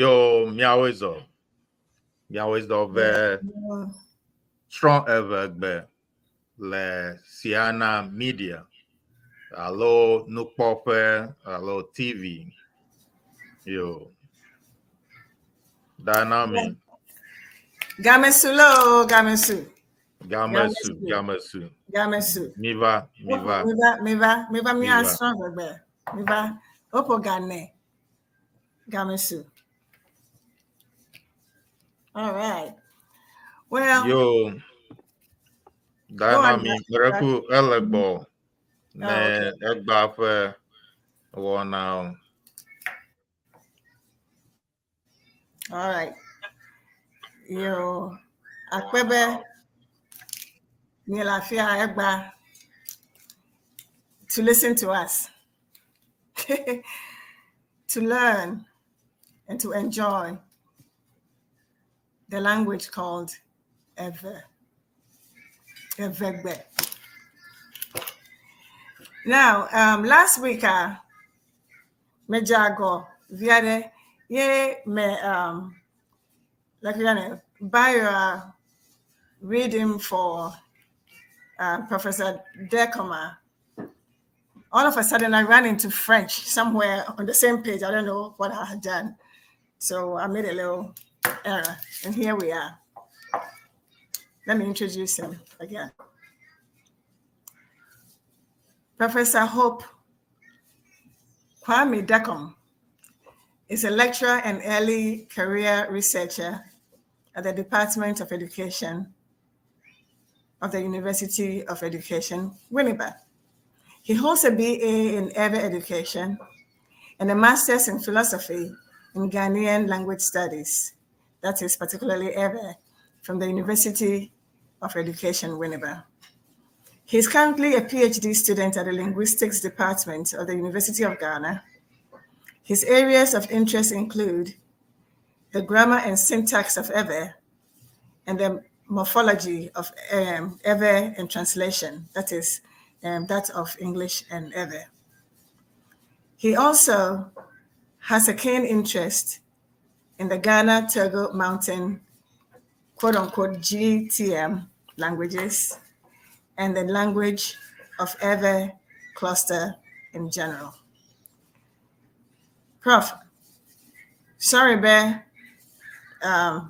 Yo, miawoe zɔ. Miawoe zɔ ve srɔ̃ Eʋegbe le Siana Media alo nukpɔƒe alo TV. Yo. Dynamic. Gamesu lo, gamesu. Gamesu, gamesu. Gamesu. Miva, miva. Miva, miva, miva, mia srɔ̃ Eʋegbe. Miva. Opo gane. Gamesu. All right. Well, Yo. Dynamic. Mereku ele gbɔ ne egba ƒe wɔnawo. All right. Yo, akpebe miele afia egba to listen to us, to learn and to enjoy the language called Ewe, Eʋegbe. Now, last week, medze agɔ vi aɖe ye me like bio reading for Professor Dekoma. All of a sudden, I ran into French somewhere on the same page. I don't know what I had done. So I made a little error, and here we are. Let me introduce him again. Professor Hope Kwame Dekom is a lecturer and early career researcher at the Department of Education of the University of Education, Winneba. He holds a BA in Ewe Education and a Master's in Philosophy in Ghanaian Language Studies, that is particularly Ewe, from the University of Education, Winneba. He is currently a PhD student at the Linguistics Department of the University of Ghana. His areas of interest include the grammar and syntax of Ewe and the morphology of Ewe and translation, that is, that of English and Ewe. He also has a keen interest in the Ghana Togo Mountain, quote unquote, GTM languages and the language of Ewe cluster in general. Prof, sorry, Bear. I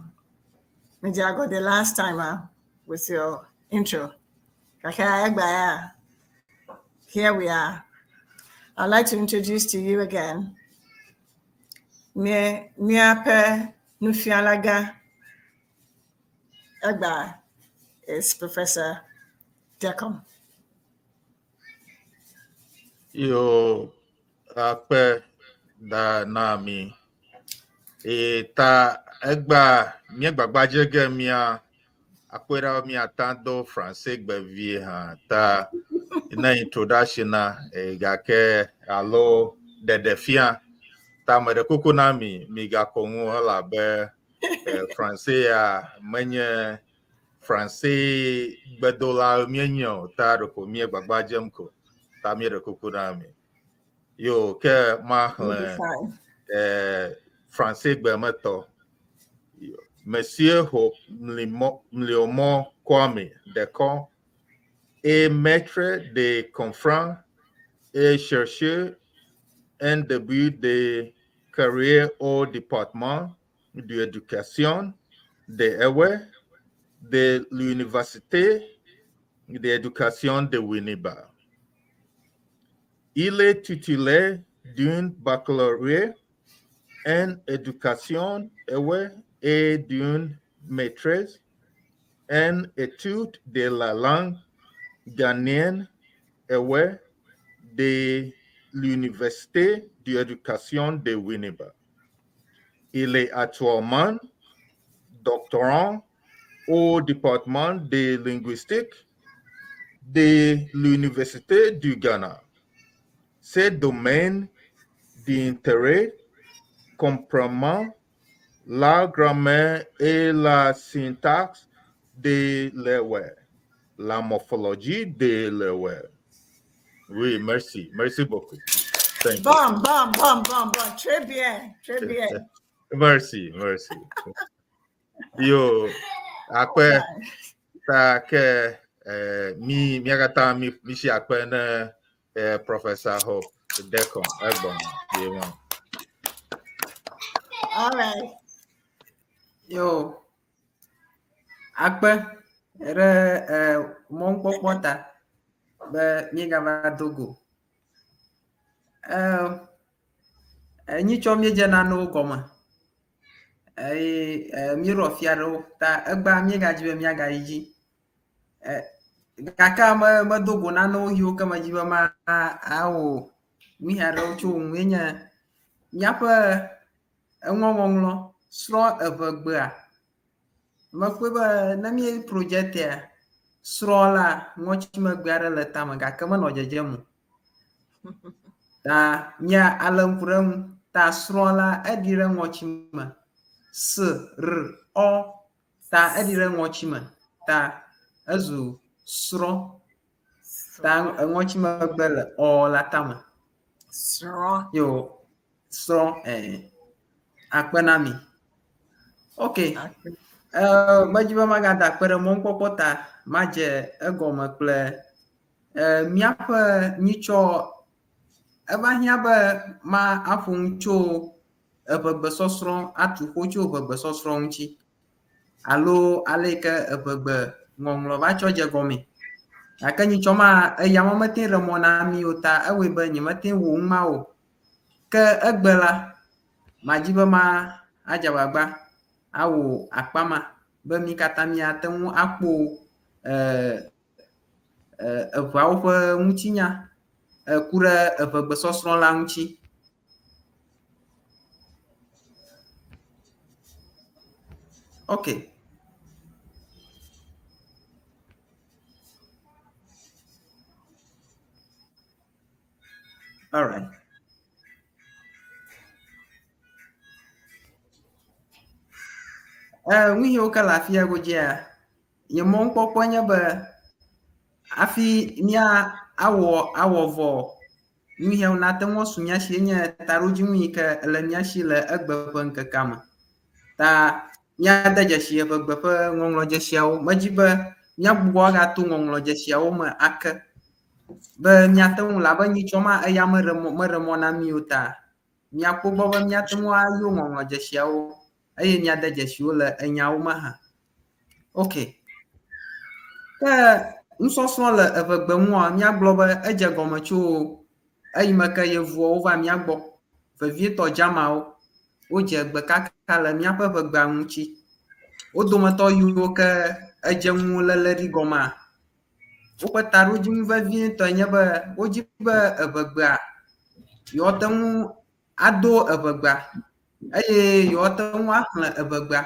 got the last time with your intro. Here we are. I'd like to introduce to you again Miape Nufialaga Egba is Professor Dekom. Yo, akpe da na mi. E ta egba mía gbagbadze ge mía akpɔe ɖa míata do français gbe vie hã ta ne introduction na e gake alo ɖeɖefia ta meɖe kuku na mi migakɔ ŋu elabe e, français ya menye français gbedola míenye o ta ɖeko mía gbagba dzem ko ta míeɖe kuku na mi. Yo ke maxlẽ eh, français gbe me tɔ. Monsieur Hope Mliomo Kwame Dekon est maître de conférence et chercheur en début de carrière au département d'éducation de Ewe de l'Université d'éducation de Winneba. Il est titulaire d'un baccalauréat en éducation Ewe et d'une maîtrise en études de la langue ghanéenne Ewe de l'Université d'éducation de Winneba. Il est actuellement doctorant au département de linguistique de l'Université du Ghana. Ses domaines d'intérêt comprennent la grammaire et la syntaxe de l'Ewe, la morphologie de l'Ewe. Oui, merci. Merci beaucoup. Thank you. Bon, bon, bon, bon, bon. Très bien, très bien. Merci, merci. Yo, akpe ta ke mi miakata mi mi si akpe ne Professor Hope Dekon egbon ye ma. All right. Yo, akpe ɖe mɔnukpɔkpɔ ta be míegava do go. Nyitsɔ míedze nanewo gɔme eye míeɖo afia ɖewo ta egbea míegadzi be míagayi dzi. Gake medo go nanewo yiwo ke medzi be ma awɔ nuya aɖewo tso wo ŋu nye míaƒe eŋɔŋɔŋlɔ srɔ̃ eʋegbea. Mekpɔe be ne míeyi projectia, srɔ̃ la ŋɔtsimegbe aɖe le tame gake menɔ dzedzem o. Ta mía alé ŋku ɖe eŋu. Ta srɔ̃ la eɖi ɖe ŋɔtime. S, R, Ɔ. Ta eɖi ɖe ŋɔtime. Ta ezu srɔ̃. Ta ŋɔtsimegbe le ɔ la tame. Srɔ̃. Yo, srɔ̃, Akpe na mi. Ok. Medzi be magada akpe ɖe mɔnukpɔkpɔ ta madze egɔme kple míaƒe nyitsɔ eva hiã be ma aƒo nu tso eʋegbesɔsrɔ̃ atu xo tso eʋegbesɔsrɔ̃ ŋuti alo ale yi ke eʋegbe ŋɔŋlɔ va tsɔ dze gɔmee. Gake nyitsɔ ma eya me mete ɖe mɔ na mi o ta ewɔe be nyemete wɔ nu ma o. Ke egbe la, madzi be ma adze agbagba awɔ akpa ma be mi katã míate ŋu akpɔ eʋeawo ƒe ŋutinya ku ɖe eʋegbesɔsrɔ̃ la ŋuti. Ok. All right. Nu yiwo ke le afia godzia, nye mɔnukpɔkpɔ nye be hafi mía awɔ awɔ vɔ nu yawo nate ŋu asu mía si enye taɖodzinu yi ke le mía si le egbe ƒe ŋkekea me. Ta míade dzesi eʋegbe ƒe ŋɔŋlɔdzesiawo. Medzi be míagbugbɔ agato ŋɔŋlɔdzesiawo me ake be míate ŋu labe nyitsɔ ma eya meɖe mɔ meɖe mɔ na mí o ta míakpɔ gbɔ be míate ŋu ayɔ ŋɔŋlɔdzesiawo eye míade dzesiwo le enyawo me hã. Ok. Ke nusɔsrɔ̃ le eʋegbe ŋua, míagblɔ be edze gɔme tso eyime ke yevuawo va mía gbɔ, vevietɔ Dzamawo. Wodze gbekaka le míaƒe ʋegbea ŋuti. Wo dometɔ yiwo ke edze ŋu léle ɖi gɔmea, woƒe taɖodzinu vevietɔe nye be wodzi be eʋegbea yewoate ŋu ado eʋegbea eye yewoate ŋu axlẽ eʋegbea.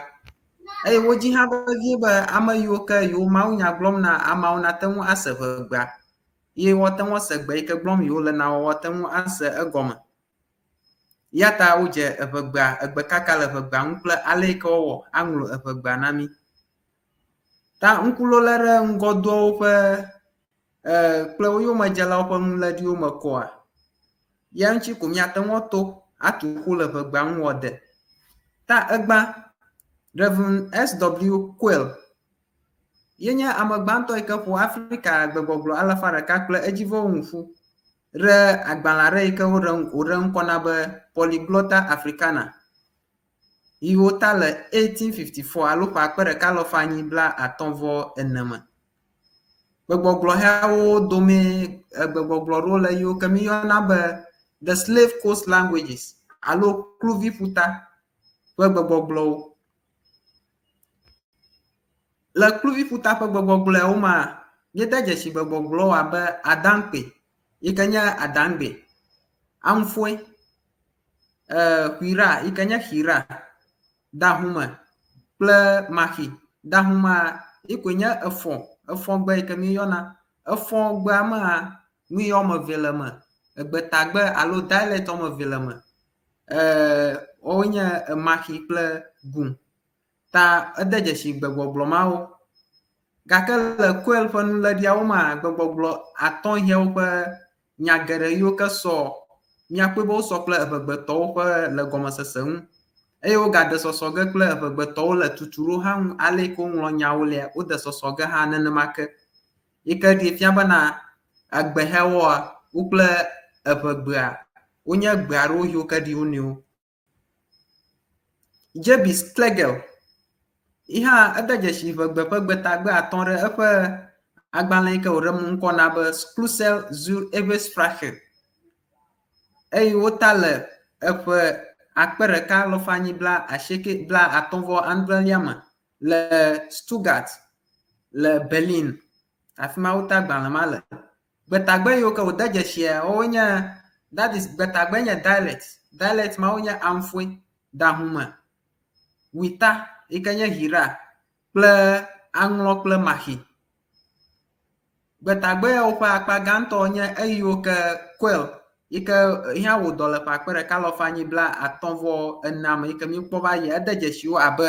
Eye wodzi hã vevie be ame yiwo ke yewo mawunya gblɔm na ameawo nate ŋu ase ʋegbea ye woate ŋu ase gbe yi ke gblɔm yewole na wo woate ŋu ase egɔme. Ya ta wodze eʋegbea, egbekaka le eʋegbea ŋu kple ale yi ke woawɔ aŋlɔ eʋegbea na mí. Ta ŋkuléle ɖe ŋgɔdoawo ƒe kple wo yomedzelawo ƒe nuléɖiwo me kɔa, ya ŋuti ko míate ŋu ato atu xo le ʋegbea ŋu wòade. Ta egbã, Rev. S.W. Quayle ye nye ame gbãtɔ yi ke ƒo Afrika gbegbɔgblɔ alafa ɖeka kple edzivɔwo nu ƒu ɖe agbalẽ aɖe yi ke woɖe wòɖe ŋkɔ na be Polyglotta Africana yi wota le 1854 alo ƒe akpe ɖeka alafa enyi bla atɔ̃ vɔ ene me. Gbegbɔgblɔ heawo domee gbegbɔgblɔ ɖewo le yiwo ke míeyɔna be the slave coast languages alo kluvi ƒuta ƒe gbegbɔgblɔwo. Le kluvi ƒuta ƒe gbegbɔgblɔawo mea, míede dzesi gbegbɔgblɔwo abe Adankpe yi ke nye Adangbe, Amfoe, Xwira yi ke nye Xira, Dahume kple Maxi. Dahumea yi koe nye efɔ, efɔgbe yi ke míeyɔna. Efɔgbea mea, nu yi woame eve le eme. Egbetagbe alo dialect woame eve le eme. Woawoe nye Maxi kple Gun. Ta ede dzesi gbegbɔgblɔ mawo. Gake le Quayle ƒe nuléɖiawo mea, gbegbɔgblɔ atɔ̃ yawo ƒe nya geɖe yiwo ke sɔ, míakpɔe be wosɔ kple eʋegbetɔwo ƒe le gɔmesese ŋu. Eye wogade sɔsɔ ge kple eʋegbetɔwo le tutuɖo hã ŋu ale yi ke woŋlɔ nyawo lea, wode sɔsɔ ge hã nenema ke. Yi ke ɖee fia bena egbehɛwoa, wo kple eʋegbea wonye gbe aɖewo yiwo ke ɖi wo nɔewo. Jabez Schlegel yi hã ede dzesi ʋegbe ƒe gbetagbe atɔ̃ ɖe eƒe agbalẽ yi ke wòɖe ŋkɔ na be Schlüssel zur Ewig-Sprache eye wota le eƒe 1880 me le Stuttgart le Berlin. Afi ma wota agbalẽ ma le. Gbetagbe yiwo ke wòde dzesia woawoe nye that is gbetagbe nye dialect. Dialect mawo nye Amfoe, Dahume, Wita yi ke nye Hira kple Aŋlɔ kple Maxi. Gbetagbe yawo ƒe akpa gãtɔ nye eyiwo ke Quell yi ke hã wɔ dɔ le ƒe 1954 me yi ke míekpɔ va yi ede dzesi wo abe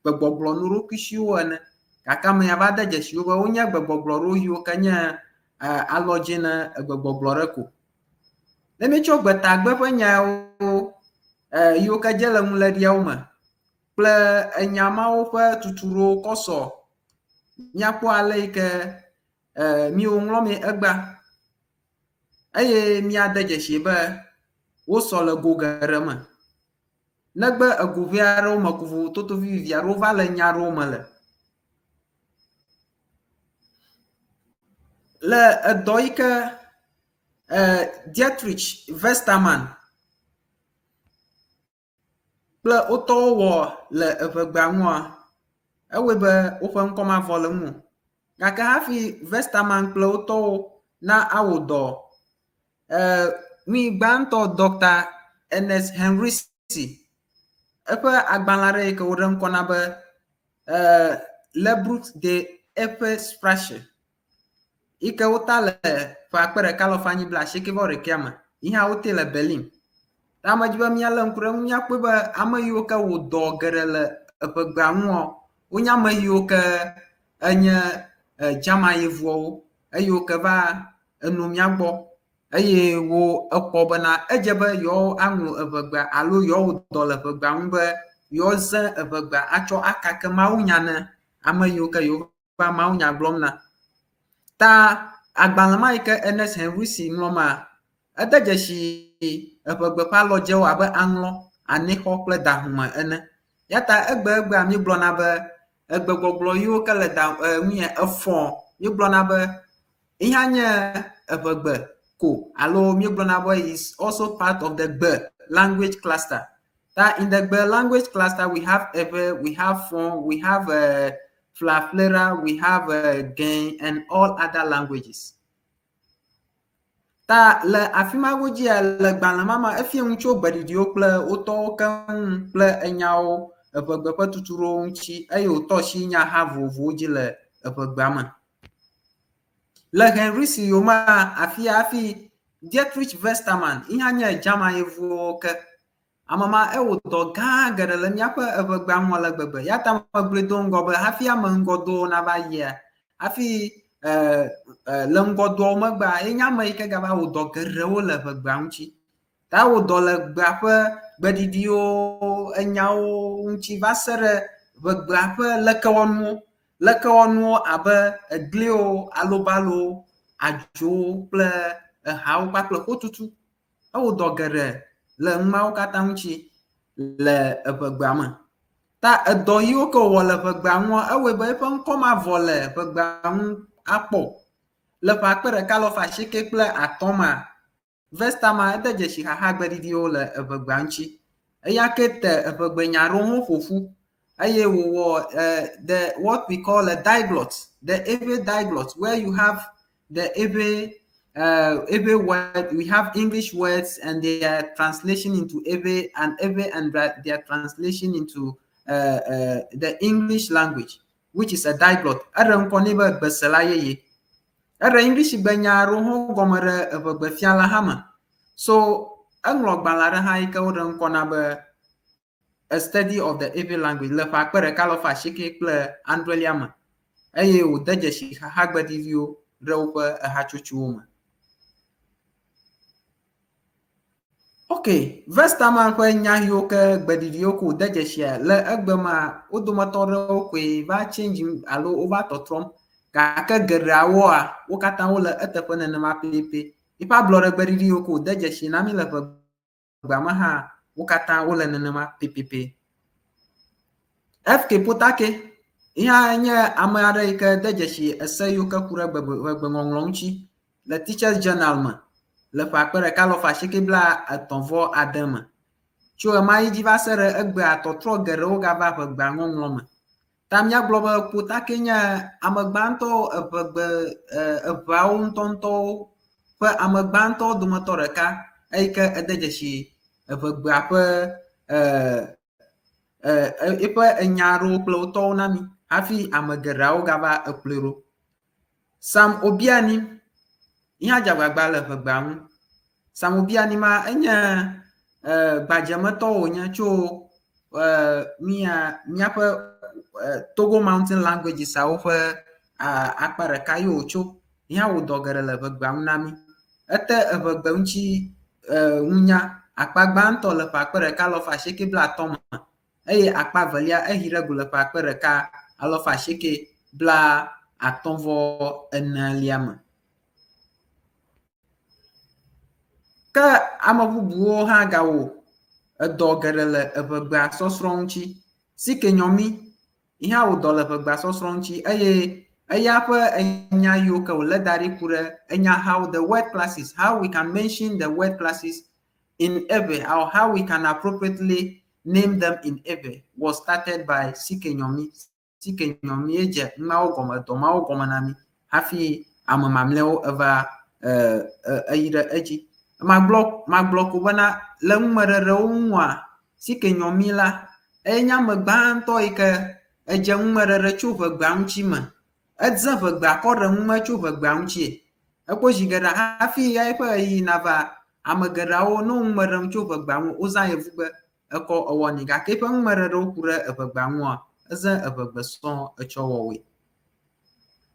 gbegbɔgblɔ nuɖokuisiwo ene. Gake ame ya va de dzesi wo be wonye gbegbɔgblɔ ɖewo yiwo ke nye alɔdzi ne gbegbɔgblɔ ɖe ko. Ne míetsɔ gbetagbe ƒe nyawo yiwo ke dze le nuléɖiawo me kple enya mawo ƒe tutuɖowo kɔ sɔ, míakpɔ ale yi ke míwo ŋlɔmee egbea eye míade dzesi be wosɔ le go geɖe me. Negbe ego ʋɛ aɖewo me ko vovototo vivivi aɖewo va le nya aɖewo me le. Le edɔ yi ke Dietrich Westermann kple wotɔwo wɔ le eŋegbea ŋua, ewɔe be woƒe ŋkɔ mavɔ le eŋu o. Gake hafi Westermann kple wotɔwo na awɔ dɔ, nui gbãtɔ Dɔkta Ernest Henrici eƒe agbalẽ aɖe yi ke woɖe ŋkɔ na be Lehrbuch de Eƒe Sprache yi ke wota le ƒe 1998 me yi hã wotee le Berlin. Ta medzi be míalé ŋku ɖe eŋu míakpɔe be ame yiwo ke wɔ dɔ geɖe le eŋegbea ŋua, wonye ame yiwo ke enye German yevuawo eye wo ke va eno mía gbɔ eye wo ekpɔ bena edze be yewoaŋlɔ eŋegbea alo yewoawɔ dɔ le eŋegbea ŋu be yewoaze eŋegbea atsɔ akake mawunya ne ame yiwo ke yewova mawunya gblɔm na. Ta agbalẽ ma yi ke Ernest Henrici ŋlɔ ma, ede dzesi eŋegbe ƒe alɔdzewo abe aŋlɔ, anixɔ kple dahume ene. Ya ta egbeegbea míegblɔna be egbegbɔgblɔ yiwo ke le da nu ya efɔ míegblɔna be eya nye eŋegbe ko alo míegblɔna be is also part of the gbe language cluster. Ta in the gbe language cluster we have ewe, we have fon, we have flaflera, we have gen and all other languages. Ta le afi ma godzia le gbalẽ ma me efia nu tso gbeɖiɖiwo kple wotɔwo keŋ kple enyawo eŋegbe ƒe tutuɖowo ŋuti eye wòtɔ asi nyaha vovovowo dzi le eŋegbea me. Le Heinrich yomea afia hafi Dietrich Westermann yi hã nye German yevuwo ke. Ame ma ewɔ dɔ gã geɖe le míaƒe eŋegbea ŋu ale gbegbe. Ya ta megblɔe do ŋgɔ be hafi ame ŋgɔdowo nava yia, hafi le ŋgɔdoawo megbea, ye nye ame yi ke gava wɔ dɔ geɖewo le eŋegbea ŋuti. Ta ewɔ dɔ le gbea ƒe gbeɖiɖiwo, enyawo ŋuti va se ɖe ŋegbea ƒe lekewɔnuwo. Lekewɔnuwo abe egliwo, alobalowo, adzowo kple ehawo kpakple xotutu. Ewɔ dɔ geɖe le nu mawo katã ŋuti le eŋegbea me. Ta edɔ yiwo ke wòwɔ le eŋegbea ŋua, ewɔe be eƒe ŋkɔ mavɔ le eŋegbea ŋu akpɔ o. Le ƒe 1983 mea, Vestama ede dzesi xaxagbeɖiɖiwo le eŋegbea ŋuti. Eya ke te eŋegbenya aɖewo hã ƒo ƒu eye wòwɔ the what we call a diglot, the Ewe diglot where you have the Ewe word, we have English words and their translation into Ewe and Ewe and their translation into the English language, which is a diglot. Eɖe ŋkɔ nɛ be gbesela yeye. Eɖe English gbe nya aɖewo hã gɔme ɖe eŋegbe fiala hã me. So eŋlɔ gbalẽ aɖe hã yi ke woɖe ŋkɔ na be A Study of the Ewe Language le ƒe 1980 me eye wòde dzesi xaxagbeɖiɖiwo ɖe woƒe ehatsotsowo me. Ok. Ok, Westermann ƒe nya yiwo ke gbeɖiɖiwo ko wòde dzesia le egbe mea, wo dometɔ aɖewo koe va change alo wova tɔtrɔm gake geɖeawoa, wo katã wole eteƒe nenema pɛpɛpɛ. Eƒe ablɔɖe gbeɖiɖi yiwo ke wòde dzesi na mí le ƒe gbea me hã, wo katã wole nenema pɛpɛpɛ. FK Potake yi hã nye ame aɖe yi ke de dzesi ese yiwo ke ku ɖe ʋegbeŋɔŋlɔ ŋuti le Teachers Journal me le ƒe akpe ɖeka alafa asieke bla etɔ̃ vɔ ade me. Tso ɣemaɣi dzi va se ɖe egbea, tɔtrɔ geɖewo gava ʋegbea ŋɔŋlɔ me. Ta míagblɔ be Potake nye ame gbãtɔ eʋegbe eʋeawo ŋutɔŋutɔwo ƒe ame gbãtɔwo dometɔ ɖeka eyi ke ede dzesi eʋegbea ƒe eƒe enya aɖewo kple wotɔwo na mí hafi ame geɖeawo gava ekplɔe ɖo. Sam Obiani yi hã dze agbagba le ʋegbea ŋu. Sam Obiani ma enye gbadzemetɔ wònye tso mía míaƒe Togo Mountain Languages-awo ƒe akpa ɖeka ye wòtso. Yi hã wɔ dɔ geɖe le ʋegbea ŋu na mí. Ete eʋegbe ŋuti nunya akpa gbãtɔ le ƒe akpe ɖeka alafa asieke blaatɔ̃ me eye akpa evelia ehi ɖe go le ƒe akpe ɖeka alafa asieke bla atɔ̃ vɔ enelia me. Ke ame bubuwo hã gawɔ edɔ geɖe le eʋegbea sɔsrɔ̃ ŋuti. Sike Nyɔmi yi hã wɔ dɔ le ʋegbea sɔsrɔ̃ ŋuti eye eya ƒe enya yiwo ke wòlé da ɖi ku ɖe enya how the word classes, how we can mention the word classes in Ewe or how we can appropriately name them in Ewe was started by Sike Nyɔmi. Sike Nyɔmi ye dze numawo gɔme, dɔ mawo gɔme na mí hafi ame mamlɛawo eva eyi ɖe edzi. Magblɔ magblɔ ko bena le numeɖeɖewo ŋua, Sike Nyɔmi la, eye nye ame gbãtɔ yi ke edze numeɖeɖe tso ʋegbea ŋuti me. Edze ʋegbea kɔ ɖe nume tso ʋegbea ŋutie. Ekpɔ zi geɖe hafi ya eƒe ɣeyiɣi nava, ame geɖeawo ne wo nume ɖem tso ʋegbea ŋu, wozã yevugbe ekɔ ewɔnɛ gake eƒe numeɖeɖewo ku ɖe eʋegbea ŋua, eze eʋegbe sɔŋ etsɔ wɔ woe.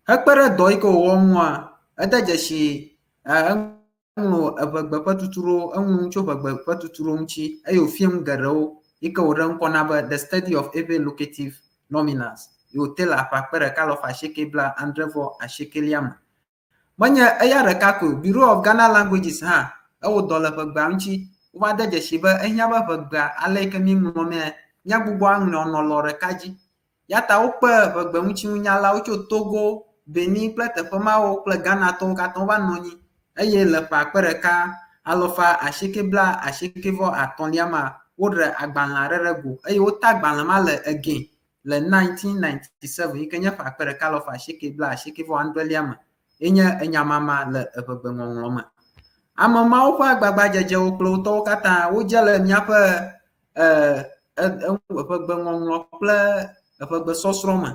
Hekpe ɖe dɔ yi ke wòwɔ ŋua, ede dzesi eŋlɔ eʋegbe ƒe tutuɖo, eŋlɔ nu tso ʋegbe ƒe tutuɖo ŋuti eye wòfia nu geɖewo yi ke wòɖe ŋkɔ na be The Study of Ewe Locative Nominals yi wòte le ƒe akpe ɖeka alafa asieke bla adre vɔ asiekelia me. Menye eya ɖeka koe o, Bureau of Ghana Languages hã ewɔ dɔ le ʋegbea ŋuti. Wova de dzesii be ehiã be ʋegbea ale yi ke míeŋlɔ nɛ míagbugbɔ aŋlɔe wòanɔ lɔ ɖeka dzi. Ya ta wokpe ʋegbeŋutinunyalawo tso Togo, Benin kple teƒe mawo kple Ghanatɔwo katã wova nɔ anyi eye le ƒe akpe ɖeka alafa asieke bla asieke vɔ atɔ̃lia mea, woɖe agbalẽ aɖe ɖe go eye wota agbalẽ ma le Eghɛ le 1997 yi ke nye ƒe akpe ɖeka alafa asieke bla asieke vɔ adrelia me ye nye enyamama le eʋegbeŋɔŋlɔ me. Ame mawo ƒe agbagbadzedzewo kple wotɔwo katã wodze le míaƒe eʋegbeŋɔŋlɔ kple eʋegbesɔsrɔ̃ me.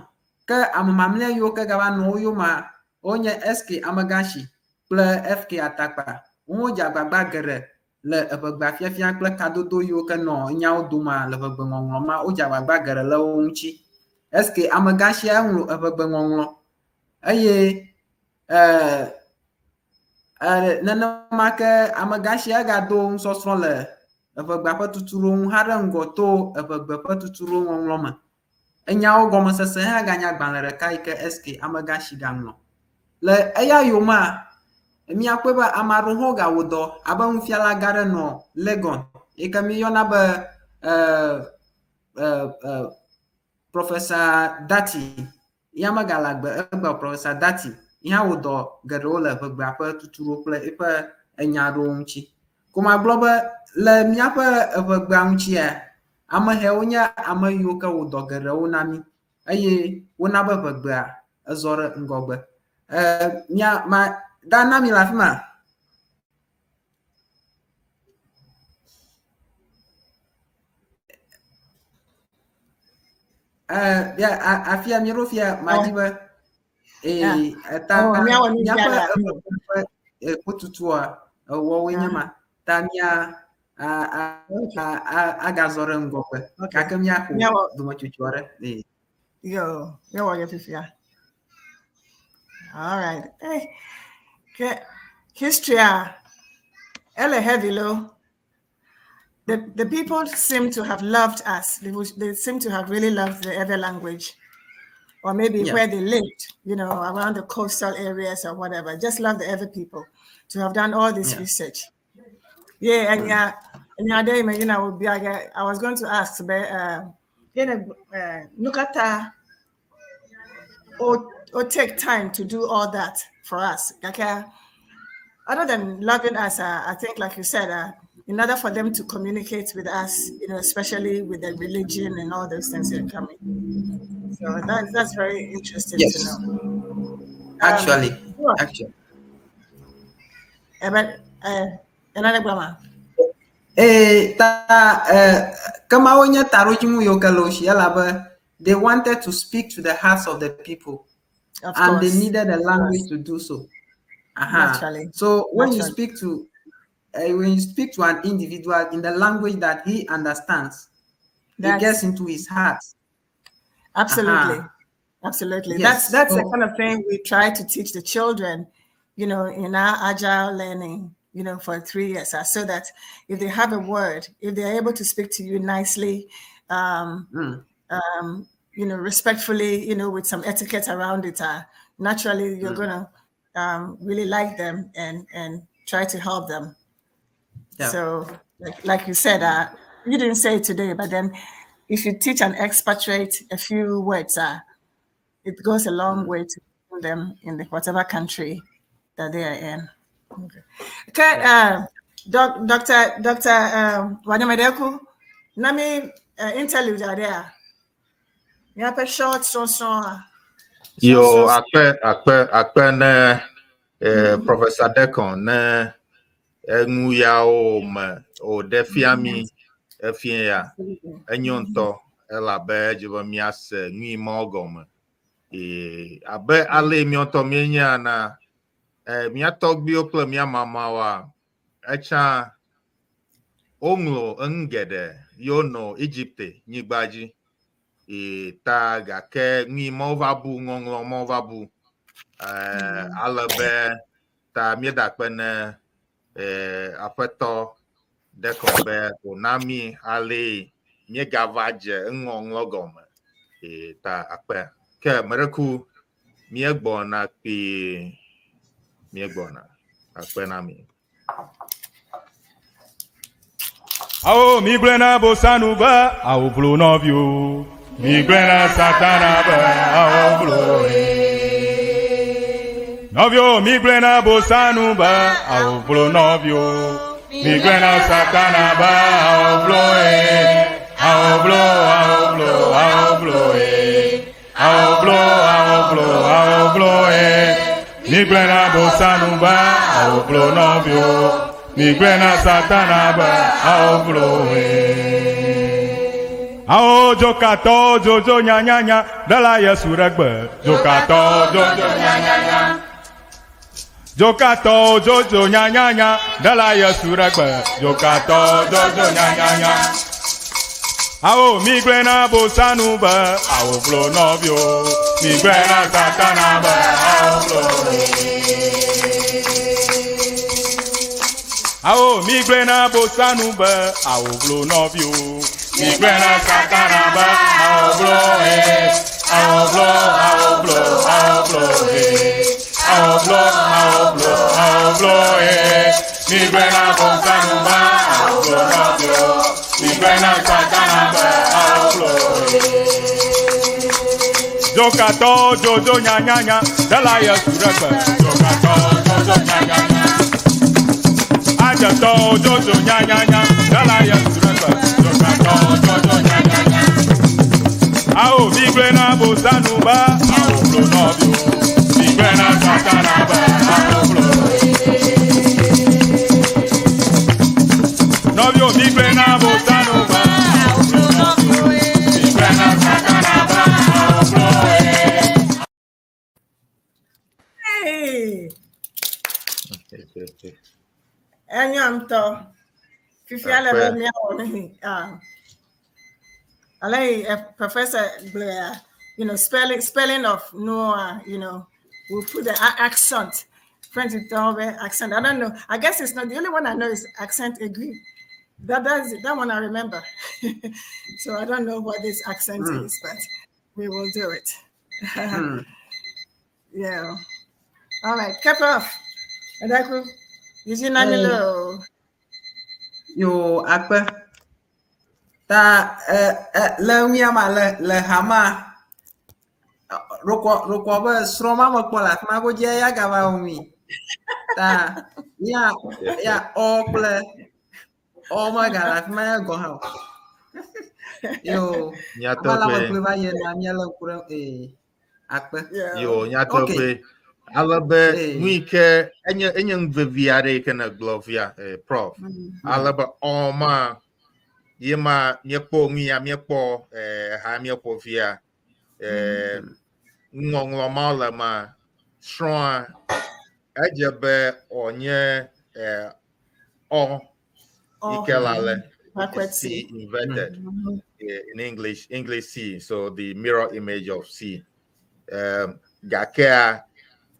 Ke ame mamlɛ yiwo ke gava nɔ wo yomea, wonye SK Amegãshi kple FK Atakpa. Wohã wodze agbagba geɖe le eʋegbea fiafia kple kadodo yiwo ke nɔ nyawo domea le eʋegbeŋɔŋlɔ ma, wodze agbagba geɖe le wo ŋuti. SK Amegãshia eŋlɔ eʋegbeŋɔŋlɔ eye nenema ke amegãshia egado nusɔsrɔ̃ le eʋegbea ƒe tutuɖo ŋu haɖe ŋgɔ to eʋegbe ƒe tutuɖo ŋɔŋlɔ me. Enyawo gɔmesese hã ganye agbalẽ ɖeka yi ke SK Amegãshi gaŋlɔ. Le eya yomea, míakpɔe be ame aɖewo hã wogawɔ dɔ abe nufiala gã aɖe nɔ Legon yi ke míeyɔna be Professor Dati. Ya megale agbe egbea o, Professor Dati yi hã wɔ dɔ geɖewo le ʋegbea ƒe tutuɖo kple eƒe enya aɖewo ŋuti. Ko magblɔ be le míaƒe eʋegbea ŋutia, ame hewo nye ame yiwo ke wɔ dɔ geɖewo na mí eye wona be ʋegbea ezɔ ɖe ŋgɔgbe. E, mía, ma, da na mi le afi ma. Eh, ya, afia míeɖo fia madzi be ee eta Oh, míawɔ nu míaƒe fiala. eƒe ƒotutua ewɔwoe nye ma ta mía Okay. agazɔ ɖe ŋgɔgbe Okay. gake míaƒo Míawɔ dometsotso aɖe. Ee. yo, míawɔ ye fifia. All right. Hey, ke history a ele heavy lo. The people seem to have loved us. They seem to have really loved the Ewe language, or maybe where they lived, around the coastal areas or whatever. Just love the Ewe people to have done all this research. Yeah, and yeah, and yeah, I was going to ask, but nukata or take time to do all that for us. Okay, other than loving us, I think, like you said, in order for them to communicate with us, especially with the religion and all those things that are coming. So that's very interesting to know. Actually, actually. But another grammar. Ta kama wonya tarojimu yokaloshi alaba, they wanted to speak to the hearts of the people, Of and they course. needed a language to do so. Naturally. So when you Naturally. speak to when you speak to an individual in the language that he understands, it gets into his heart. Absolutely. Absolutely. Yes. That's the So kind of thing we try to teach the children, in our agile learning, for 3 years, so that if they have a word, if they're able to speak to you nicely, respectfully, with some etiquette around it, naturally you're going to really like them and try to help them. So like you said, you didn't say it today, but then if you teach an expatriate a few words, it goes a long way to them in the whatever country that they are in. Okay. Okay, Doctor Wademadeku, nami interlude are there. You have a short, short, short. Yo, akpe, akpe, akpe ne, Professor Dekon ne, enu ya o me, o defiami, efie ya, enyonto, elabe, jibo miase, nui mogome. E, abe ale mionto mienya na, mia togbi okle mia mama wa, echa, onglo ngede, yono Egypte, nyigbaji. E ta gake nui movabu, ngonglo movabu. Alabe ta miedakpe ne, aƒetɔ Dekon be onami ale miegava dze eŋɔŋlɔ gɔme. E ta akpe. Ke mereku miegbɔna kpuie. Miegbɔna. Akpe na mi. Awo mi gblẽ na bosanu be awo vlo nɔviwo. Mi gblẽ na satana be awo vlo ye. Nɔviwo mi gblẽ na bosanu be awo vlo nɔviwo. Mi gblẽ na satana be awo vlo ye. Awo vlo, awo vlo, awo vlo ye. Awo vlo, awo vlo, awo vlo ye. Mi gblẽ na bosanu be awo vlo nɔviwo. Mi gblẽ na satana be awo vlo ye. Awo dzokatɔ dzodzo nyanyanya ɖela Yesu ɖe gbe. Dzokatɔ dzodzo nyanyanya. Dzokatɔ dzodzo nyanyanya ɖela Yesu ɖe gbe. Dzokatɔ dzodzo nyanyanya. Awo mi gblẽ na bosanu be awo vlo nɔviwo. Mi gblẽ na satana be awo vlo. Awo mi gblẽ na bosanu be awo vlo nɔviwo. Mi gblẽ na satana be awo vlo ye. Awo vlo, awo vlo, awo vlo ye. Awo vlo, awo vlo, awo vlo ye. Mi gblẽ na bosanu be awo vlo nɔviwo. Mi gblẽ na satana be awo vlo ye. Dzokatɔ dzodzo nyanyanya ɖela Yesu ɖe gbe. Dzokatɔ dzodzo nyanyanya. Adzetɔ dzodzo nyanyanya ɖela Yesu ɖe gbe. Dzokatɔ dzodzo nyanyanya. Awo mi gblẽ na bosanu be awo vlo nɔviwo. Mi gblẽ na satana be awo vlo. Nɔviwo mi gblẽ na bosanu be awo vlo nɔviwo. Mi gblẽ na satana be awo vlo. Hey! Enyamto. Fifi ale be miawɔ ne ale Professor Blair, spelling of Noah, we'll put the accent. French accent. I don't know. I guess it's not the only one I know is accent aigu. That one I remember. So I don't know what this accent is, but we will do it. Yeah. All right, cap off. Adaku, Yo, akpe. Ta le nuya ma le hama rokɔ rokɔ be srɔ̃ ma me kpɔ le afi ma godzi ya gava wɔ mi. Ta ya ya ɔ kple ɔ me ga le afi ma ya gɔ hã o. Yo, aba la me Nyateƒe. Kple va yina míele ŋku ɖe ee akpe. Yo, nyateƒe. Ale be nu yi ke enye nu vevi aɖe yi ke ne gblɔ fia, prof. Ale be ɔ ma ye ma míekpɔ nu ya míekpɔ ha míeƒo fia. Nuŋɔŋlɔ ma le ma srɔ̃a edze be ɔnye ɔ yi ke la le Backward C C. inverted in English C, so the mirror image of C. Gakea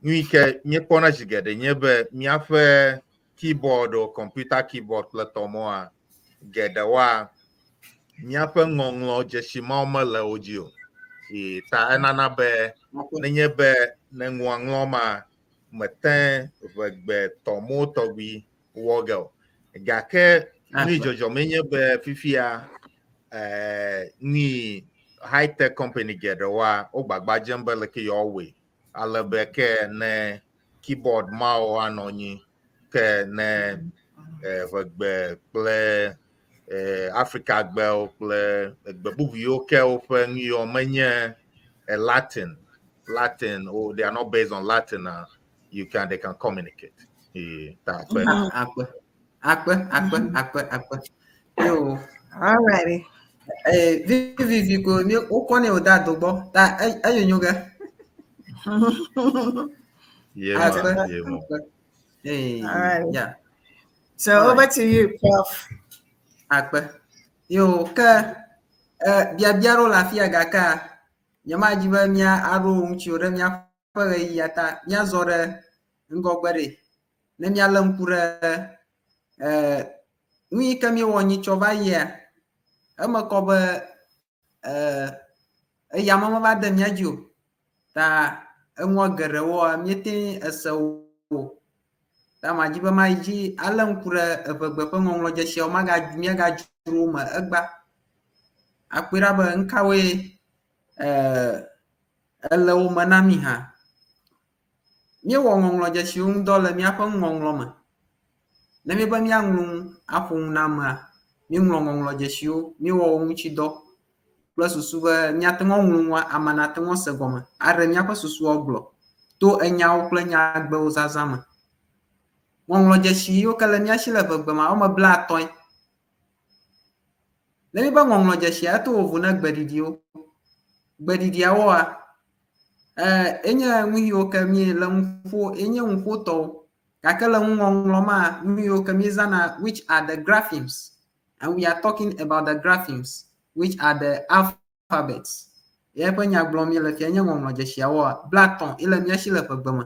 nu yi ke míekpɔna zi geɖe nye be míaƒe keyboard o computer keyboard kple tɔmɔa geɖewoa míaƒe ŋɔŋlɔ dzesi mawo mele wo dzi o. Ye ta enana be nenye be ne ŋɔŋlɔ ma mete ʋegbe tɔmɔ tɔgbi wɔ ge o. Gake nu yi dzɔdzɔme nye be fifia nu high tech company geɖewoa wo gbagba dzem be leke yewoawɔe ale be ke ne keyboard mawo anɔ anyi ke ne ʋegbe kple Afrika gbewo kple egbe bubu yiwo ke woƒe nu yiwo menye Latin or they are not based on Latin, you can they can communicate. Ta akpe. Akpe. Akpe, akpe, akpe, akpe. Yo. All righty. Vivivi ko mi wokɔ ne wòda do gbɔ ta eyo nyo ge. Ye ma, Akpe. ye ma. Akpe. All right. So All over right. to you, Prof. Akpe. Yo ke biabia ɖewo le afia gakea nyemadzi be mía aɖo ŋuti o ɖe míaƒe ɣeyiɣia ta míazɔ ɖe ŋgɔgbe ɖe ne míalé ŋku ɖe nu yi ke míewɔ nyitsɔ va yia eme kɔ be eya me meva de mía dzi o ta enua geɖewoa míete ese wo ta madzi be mayi dzi alé ŋku ɖe eʋegbe ƒe ŋɔŋlɔdzesiawo maga míagadzro wo me egba akpɔe ɖa be nukawoe ele wo me na mí hã. Míewɔ ŋɔŋlɔdzesiwo ŋu dɔ le míaƒe nuŋɔŋlɔ me. Ne míebe míaŋlɔ nu aƒo nu na amea, míeŋlɔ ŋɔŋlɔdzesiwo, míewɔ wo ŋuti dɔ kple susu be míate ŋu aŋlɔ nua, ame nate ŋu ase gɔme, aɖe míaƒe susuwo gblɔ to enyawo kple nyagbewo zazã me. Ŋɔŋlɔdzesi yiwo ke le mía si le ʋegbe ma, woame 50. Ne míebe ŋɔŋlɔdzesia, eto vovo na gbeɖiɖiwo. Gbeɖiɖiawoa, enye nu yiwo ke míele nu ƒo, enye nuƒotɔwo. Gake le nuŋɔŋlɔ ma, nu yiwo ke míezãna, which are the graphemes. And we are talking about the graphemes, which are the alphabets. Ye ƒe nya gblɔm míele fia nye ŋɔŋlɔdzesiawoa, 50 ye le mía si le ʋegbe me.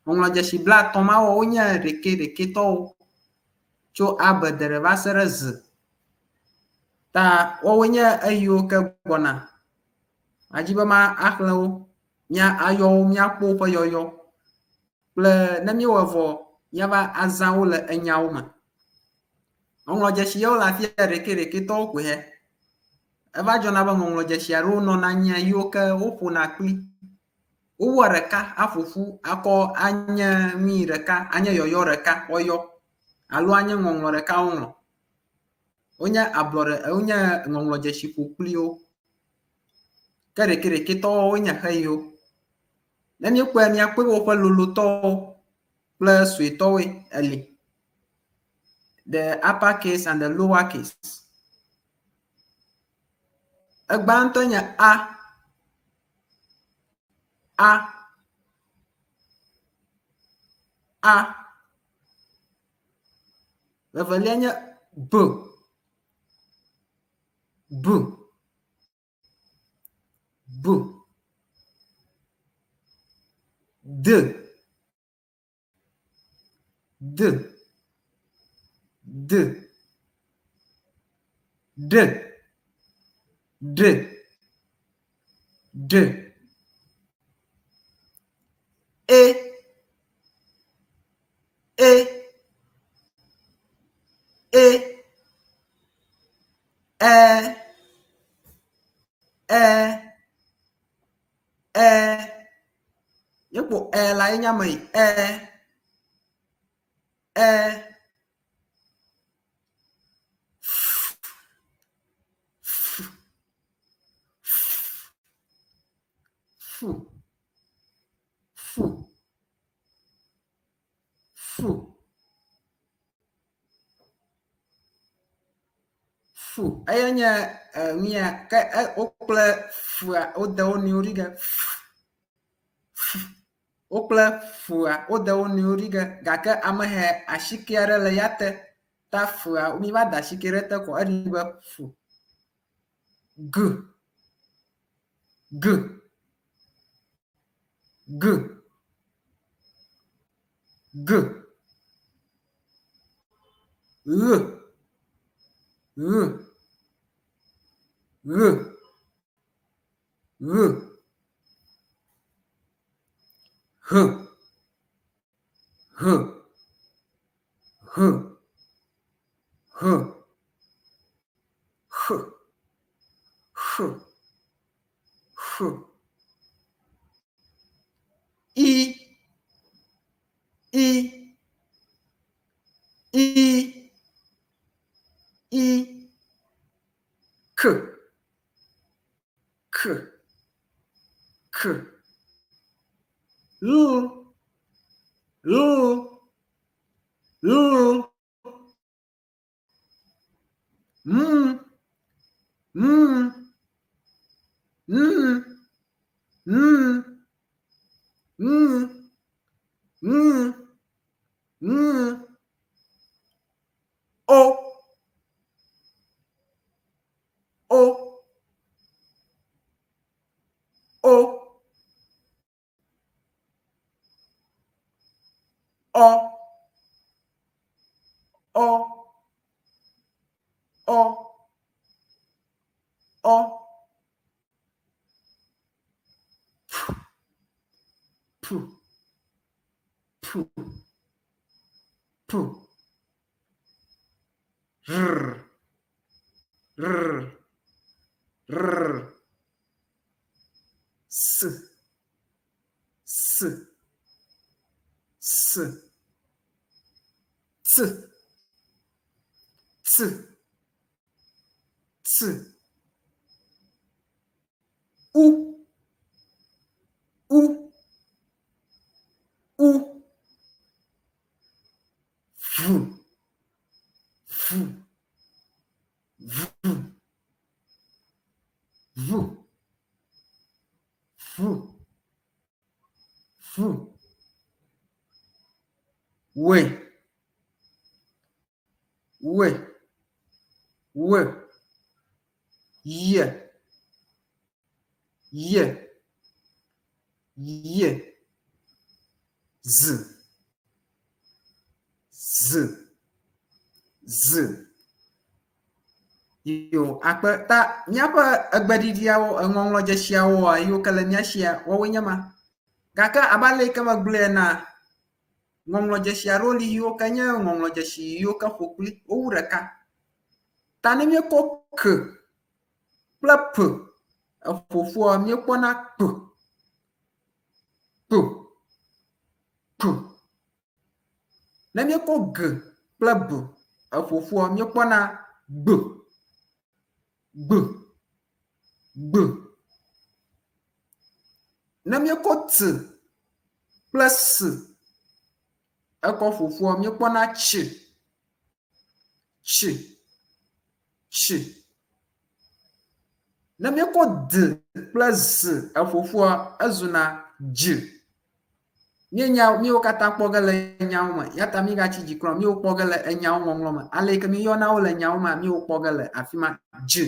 Ŋɔŋlɔdzesi 50 mawo wonye ɖekɛ ɖekɛtɔwo tso A B D ɖe va se ɖe Z. Ta woawoe nye eyiwo ke gbɔna. Madzi be ma axlẽ wo, mía ayɔ wo, míakpɔ woƒe yɔyɔ kple ne míewɔ vɔ míava azã wo le enyawo me. Ŋɔŋlɔdzesi yawo le afia ɖekɛ ɖekɛtɔwo koe he. Eva dzɔna be ŋɔŋlɔdzesi aɖewo nɔna anyia yiwo ke woƒona kpli. Wowɔ ɖeka aƒo ƒu akɔ anye nui ɖeka, anye yɔyɔ ɖeka woyɔ alo anye ŋɔŋlɔ ɖeka woŋlɔ. Wonye ablɔɖe, wonye ŋɔŋlɔdzesi ƒokpliwo. Ke ɖekɛ ɖekɛtɔwo wonye xeyiwo. Ne míekpɔe míakpɔe be woƒe lolotɔwo kple suetɔwoe eli. The upper case and the lower case. Egbãtɔe nye A. A. A. Evelia nye B. B. B. D. D. D. Ɖ, ɖ, ɖ. E, e, e, ɛ, ɛ, ɛ. Míekpɔ ɛ le enya me yi. Ɛ, ɛ. F, f, f, fu, fu, fu. Eya nye nu ya ke wokple fua wode wo nɔewo ɖi ge fu, fu. Wokple fua wode wo nɔewo ɖi ge gake amehe asike aɖe le ya te ta fua mi va da asike ɖe te ko eɖi be fu. G, g, g, g, ɣ, ɣ, ɣ, ɣ, h, h, h, h, x, x, x, i, i, i, i, k, k, k, l, l, l, M, M, N, N, N, N, N, O, O, O, Ɔ, Ɔ, Ɔ, Ɔ, P, P, P, P, R, R, R, S, S, S, T, T, T, U, U, U, V, V, V, V, V, V, W, W, W, Y, Y, Y, Z, Z, Z. Yo, akpe ta míaƒe egbeɖiɖiawo, eŋɔŋlɔdzesiawoa, yiwo ke le mía sia, woawoe nye ma. Gake abe ale yi ke megblɔe enea, ŋɔŋlɔdzesi aɖewo li yiwo ke nye ŋɔŋlɔdzesi yiwo ke ƒo kpli, wowu ɖeka. Ta ne míekɔ k kple p eƒo ƒua, míekpɔna kp, kp, kp. Ne míekɔ g kple b eƒo ƒua, míekpɔna gb, gb, gb. Ne míekɔ t kple s ekɔ ƒo ƒua, míekpɔna ts, ts, ts. Ne míekɔ d kple z eƒo ƒua, ezuna dz. Míenya míwo katã kpɔ ge le nyawo me ya ta mígatsi dzi kura o. Míwo kpɔ ge le enyawo ŋɔŋlɔ me. Ale yi ke míyɔna wo le nyawo mea, míwo kpɔ ge le afi ma dzi.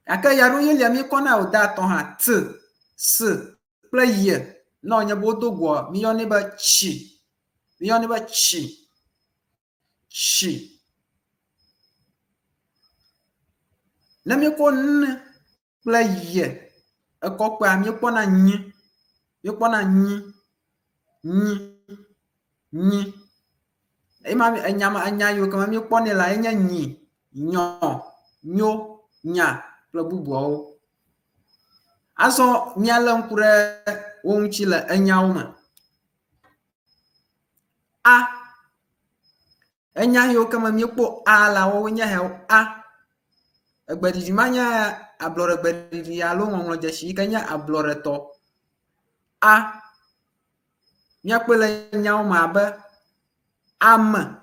Gake ya ɖewo lia míekɔna wòdea tɔ hã t, s kple y. Ne wònye be wodo goa, míyɔnɛ be tsi. Míyɔnɛ be tsi. Tsi. Ne míekɔ n kple y ekɔ kpea, míekpɔna nyi, míekpɔna nyi, nyi, nyi. Ema enya ma enya yiwo ke míekpɔnɛ la enye nyi, nyɔ, nyo, nya kple bubuawo. Azɔ míalé ŋku ɖe wo ŋuti le enyawo me. A. Enya yiwo ke me míekpɔ A la woawoe nye hewo A. Egbeɖiɖi ma nye ablɔɖegbeɖiɖi alo ŋɔŋlɔdzesi yi ke nye ablɔɖetɔ. A. Míakpɔe le nyawo me abe ame,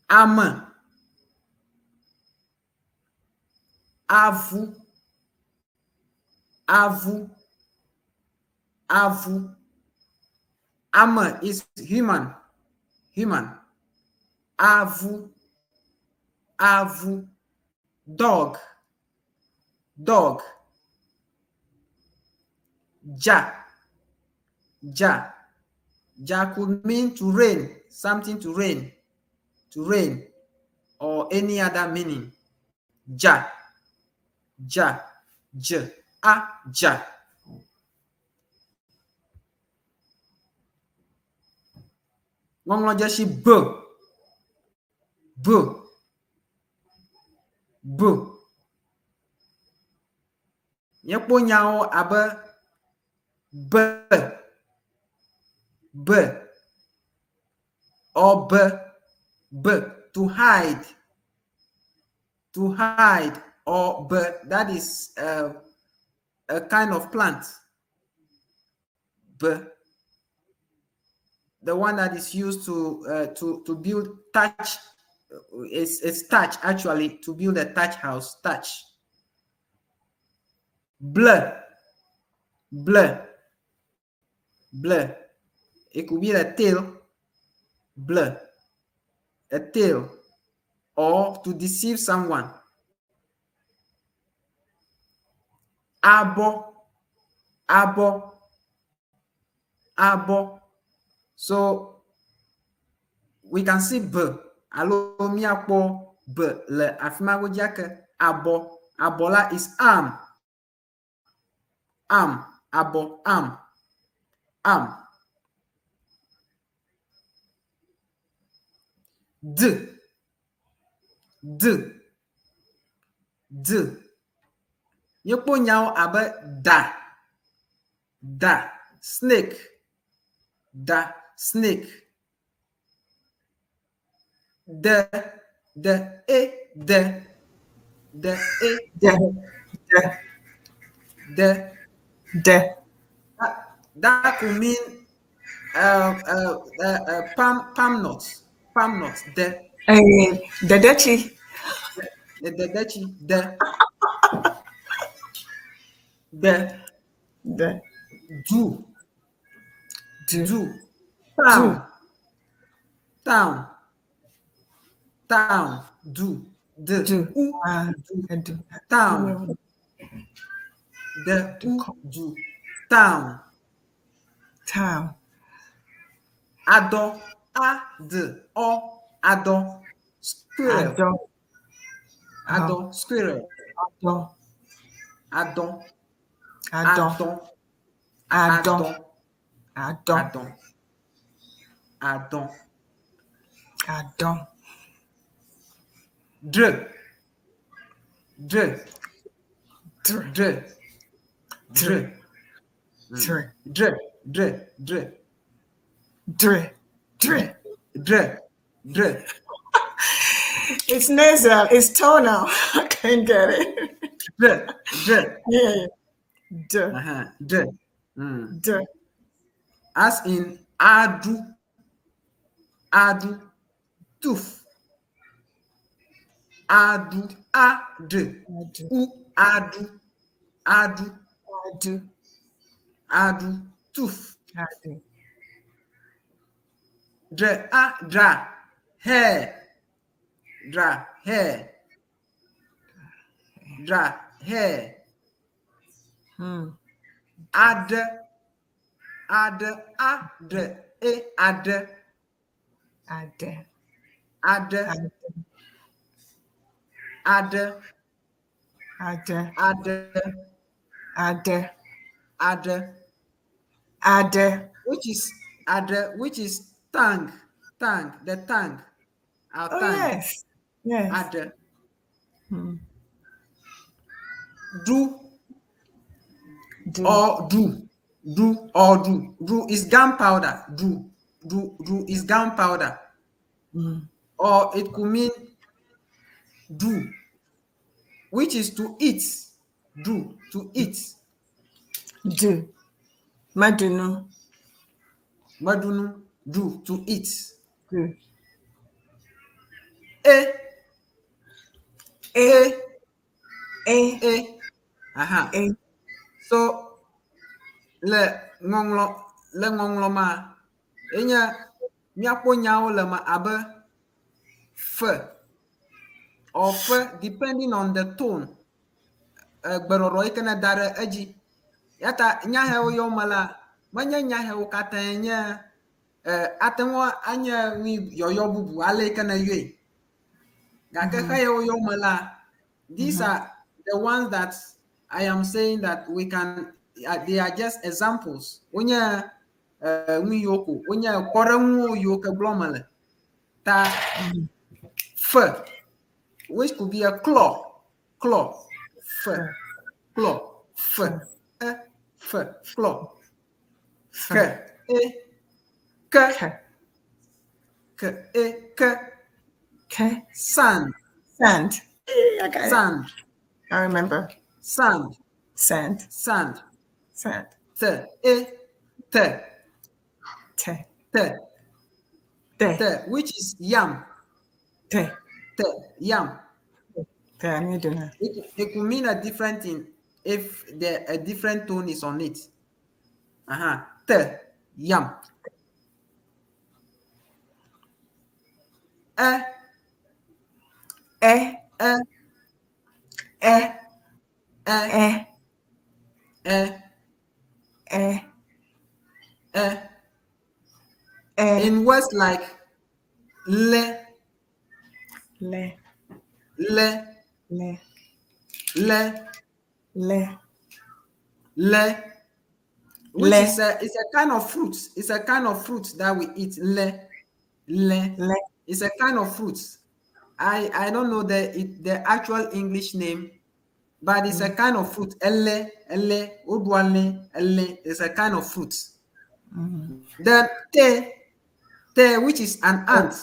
ame, avu, avu, avu. Ame is human, human. Avu, avu. Dog, dog. Dza, dza. Dza could mean to rain, something to rain, to rain, or any other meaning. Dza, dza, dze, a, dza. Ŋɔŋlɔdzesi b, b, b. Míekpɔ nyawo abe be, be, or be, be, to hide, to hide, or be, that is a kind of plant. Be, the one that is used to build thatch, it's thatch actually, to build a thatch house, thatch. Ble, ble, ble. It could be a tail, ble, a tail, or to deceive someone. Abo, abo, abo. So we can see b, alo míakpɔ b le afi ma godzi ake. Abɔ, abɔ la is arm, arm, abɔ, arm, arm. D, d, d. Míekpɔ nyawo abe da, da, snake, da, snake. D, d, e, d, d, e, D, D, d. D. That could mean palm nuts, palm nuts. D. Dedechi. The dedechi. D. D. D. Do. Do. Do. Town. Town. Town. Do. D. Do. U. Do. Do. Town. D. U. Do. Town. Town. Ado. A. D. O. Ado. Squirrel. Ado. Ado. Squirrel. Ado. Ado. Ado. Ado. Ado. Ado. Ado. Ado. D. D. Dr. D. D. Dr. D. D. D. Dr. Dr. D. D. It's nasal. It's tonal. I can't get it. D. D. Yeah. D. Uh-huh. D. Mm. D. As in adu, adu, tooth. Adu, a, d, Adu. u, adu, adu, Adu. adu, tooth. Adu. D, a, dra, hair, dra, hair, dra, hair. Ad, ad, a, d, e, ad, Ade. ad, Ade. Ade. Ade. Ade. Ade. Ade. Ade. Which is ade, which is tongue, tongue, the tongue. Our Oh, tongue. yes. Yes. Ade. Hmm. Do Do. or do. Do or do. Do is gunpowder. Do. Do do is gunpowder. Mm. Or it could mean do, which is to eat. Do, to eat. Do. Madunu. Madunu, do, to eat. Do. E, A. e, A. e. Aha. A. So, le ŋɔŋlɔ le ŋɔŋlɔ ma, enye míakpɔ nyawo le me abe fe or fe depending on the tone. Gbeɖɔɖɔ yi ke ne da ɖe edzi. Ya ta nya hewo yɔ me la, menye nya hewo katãe nye ate ŋu anye nui yɔyɔ bubu ale yi ke ne yɔe. Gake Mhm. xeyewo yɔ me la, these Mhm. are the ones that I am saying that we can, they are just examples. Wonye nu yiwo ko, wonye kpɔɖeŋuwo yiwo ke gblɔm mele. Ta Mhm. fe, which could be a claw, claw, fe, Fe. claw, fe, Fe. e, fe, claw, Fe. ke, e, ke, Ke. ke, e, ke, Ke. sand, Sand. I got it. sand, I remember. sand, Sand. sand, Sand. te, e, te, Te. te, Te. te, which is yam, Te. te, yam. Te. I need to know. It could mean a different thing if the a different tone is on it. Uh-huh. Te, yam. E, E. e, E. e, E. e, E. e. E. In words like le, Le. le, Le. le, Le. le, which Le. is a it's a kind of fruit. It's a kind of fruit that we eat. Le, le. Le. It's a kind of fruit. I don't know the actual English name, but it's a kind of fruit. Ele, ele, odwale, ele. It's a kind of fruit. Mm. Then te, te, which is an ant.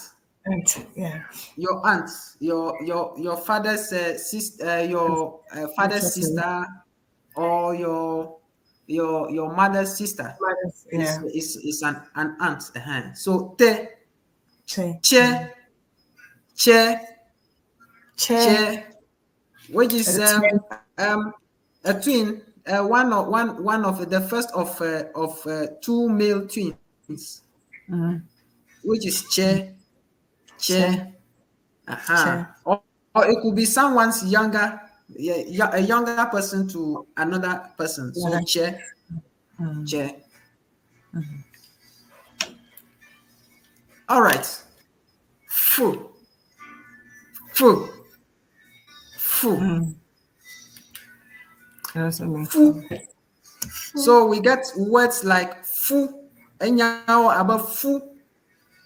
Ant. Yeah. Your aunt, your father's sister, your father's sister, or your mother's sister. Mother's, yeah. Is an aunt. Uh-huh. So te, Che. che, che, Che. che, which is A twin. a twin, one of the first of two male twins, Mm. which is che, che. Che. Uh-huh. Che. Or it could be someone's younger, a younger person to another person. So Yeah. che, Mm. che. All right. Fu. Fu. Fu. Mm. That's what I mean. Fu. So we get words like fu, and now about fu,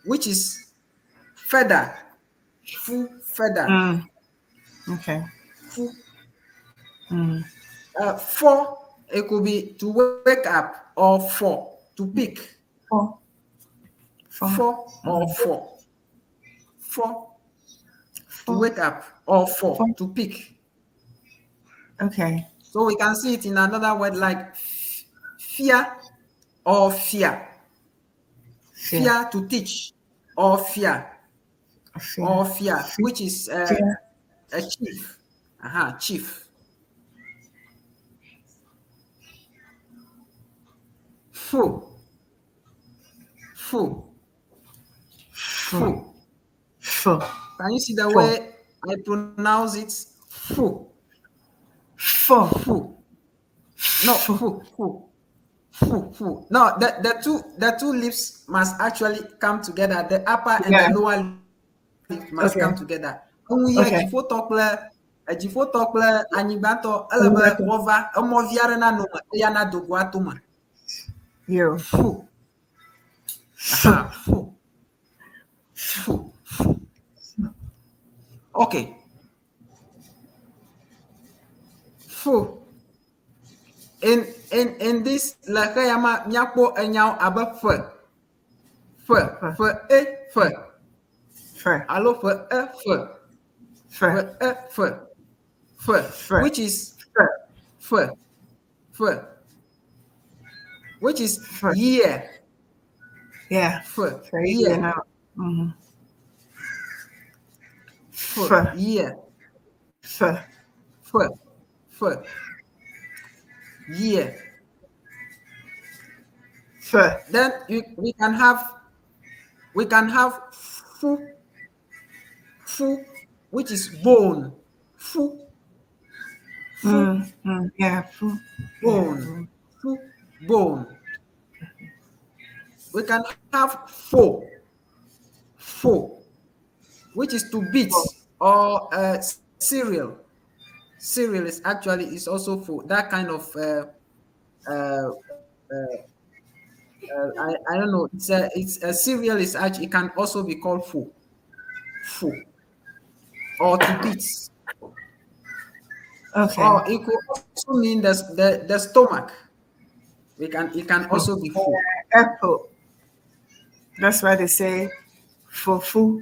which is feather. Fu, feather. Mm. Okay. Fu. Mm. For, it could be to wake up, or for, to pick. Four. Four. Four or four. Four, to Four. wake up, or four, Four. to pick. Okay. So we can see it in another word like fear or fear. Fear. Fear to teach, or fear, Fear. or fear, which is Fear. a chief. Uh-huh, chief. Fu. Fu. Fu. Four. Can you see the Fu. way I pronounce it? Fu. Four. Fu. No, Fu. fu, fu. Fu, fu. No, the two lips must actually come together. The upper and Yeah. the lower lip must Okay. come together. When we Okay. hear Edziƒotɔ kple anyigbatɔ ele be woava emɔ vi aɖe nanɔ me eya nado go ato me. Yo. Fu. Aha, fu. Fu. Fu. Okay. Fu. In this le xe ya ma míakpɔ enyawo abe ƒe. Ƒe. Ƒe e ƒe. Fe. Alo ƒe e ƒe. Fe. Ƒe e ƒe. Ƒe. Fe. Which is Fe. ƒe. Ƒe. Which is Fe. year. Yeah. Ƒe. Fe. Year. Yeah. Now. Ƒe. Fe. Year. Fe. Ƒe. Ƒe. Year. Fe. Then we can have fu, fu, which is bone, fu, fu, Yeah. Fu. bone, fu, bone. We can have fo, fo, which is to beat or cereal. Cereal is actually is also for that kind of I don't know. It's a cereal is actually it can also be called fo, fo, or to beat. Okay. Or it could also mean the stomach. It can also be fo. Apple. That's why they say fufu.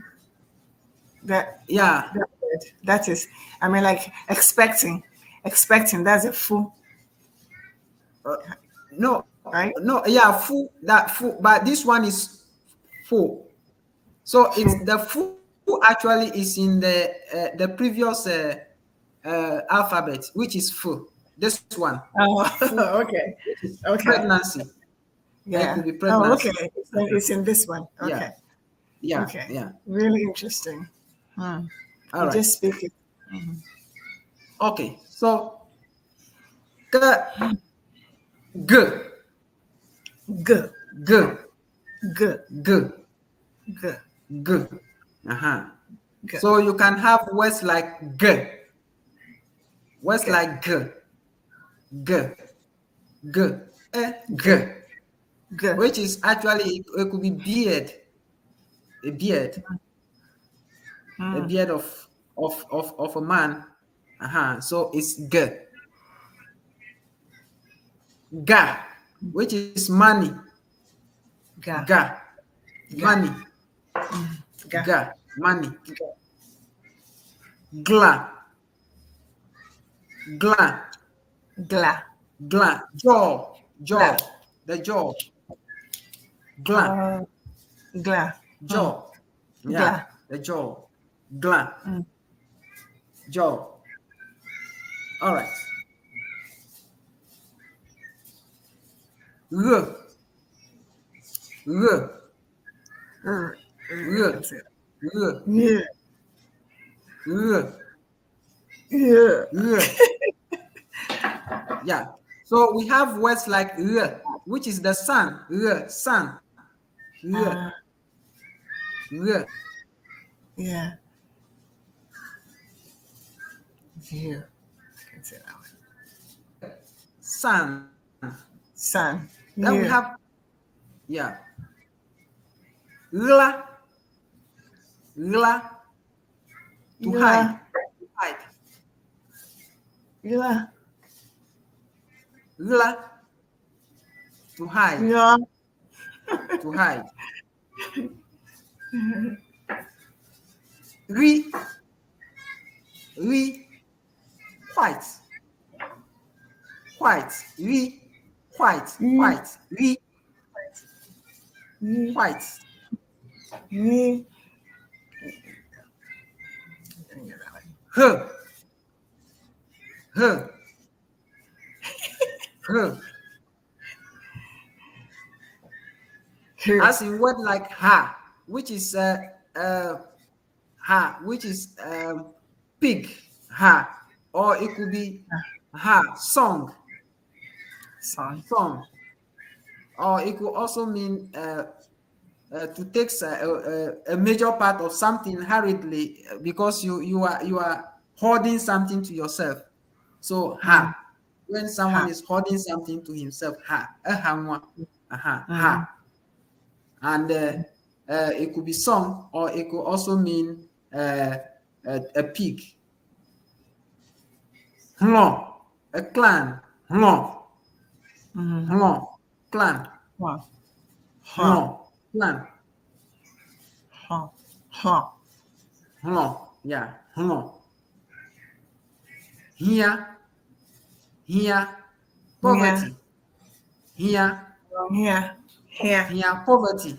That Yeah. that word. That is, I mean, like expecting, expecting. That's a fu, No. right? No. Yeah. Fu. That fu. But this one is fo. So it's the fu actually is in the previous alphabet, which is fu. This one. Oh, okay. Okay. Pregnancy. Yeah. It could be Oh, pregnancy. okay. It's in this one. Yeah. Okay. Yeah. Okay. Yeah. Really interesting. All You right. just speak it. Okay. So G G G G G G G G. Uh-huh. G. So you can have words like G. Words G. like G. G. G. E, G. G. Which is actually, it could be beard. A beard. A beard of a man. Uh-huh. So it's G. Ga, which is money. Ga. Ga. Money. Ga. Ga. Money. Gla. Gla. Gla. Gla. Jaw. Jaw. Gla. The jaw. Gla. Gla. Jaw. Yeah. Gla. The jaw. Gla. Jaw. All right. R. R. R. R. That's it. R. Yeah. R. Yeah. R. Yeah. So we have words like R, which is the sun. R, sun. R. R. Yeah. Yeah. I can say that one. Sun. Sun. Then we Yeah. have, yeah. Gla. Gla. To Yeah. hide. To hide. Yeah. Gla. To hide. Yeah. To hide. Ri. Ri. White. White. Ri. White. White. Ri. White. Ni. H. H. H. As in word like ha, which is ha, which is pig, ha, or it could be ha, song, Song. song, or it could also mean to take a major part of something hurriedly because you are Holding something to yourself. So ha. When someone Ha. is holding something to himself, ha. Eha nwa. Aha. Mm. Ha. And it could be song, or it could also mean a pig. Hlo, a clan. Hlo, hlo, clan. Wow. Ha. Hlo, clan. Ha. Ha. Hlo, yeah, hlo. Here, here, poverty. Here, Here. Here. here, poverty.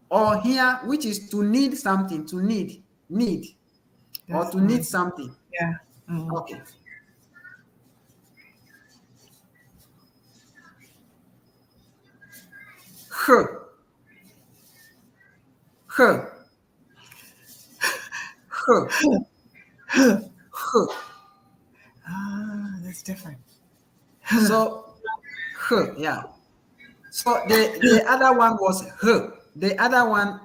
Or here, which is to need something, to need, need, or That's to need something. Yeah. Mm. Okay. H. H. H. H. Ah, that's different. So H, yeah. So the other one was H. The other one,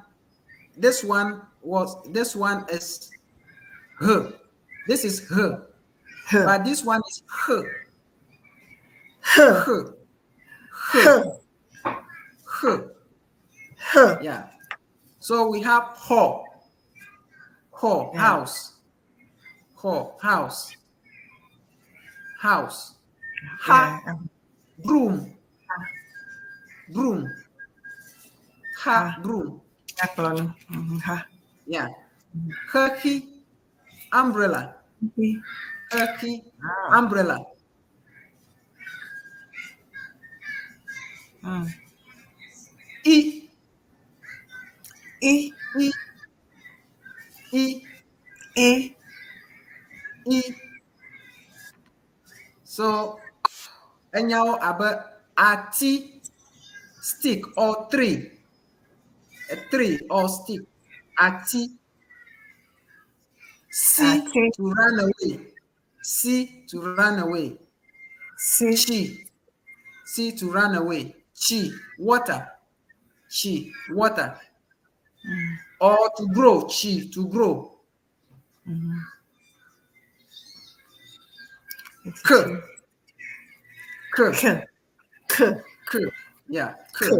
this one was, this one is H. This is H. H. But this one is H. H. H. H. H. H. Yeah. So we have ho. Ho, Yeah. house. Ho, house. House. Ha, Yeah. broom. Broom. Ha, Ha. broom. That one. Mhm. Ha. Yeah. Herky, umbrella. Okay. Herky, Ah. umbrella. Mm. E, E. E, E, E. E. So, enyawo abe ati, stick or tree. A tree or stick. Ati. C Ati. to run away. C to run away. C. Chi. C to run away. Chi. Water. Chi. Water. Or to grow. Chi. To grow. It's K. K. K. K. K. Yeah. K. K.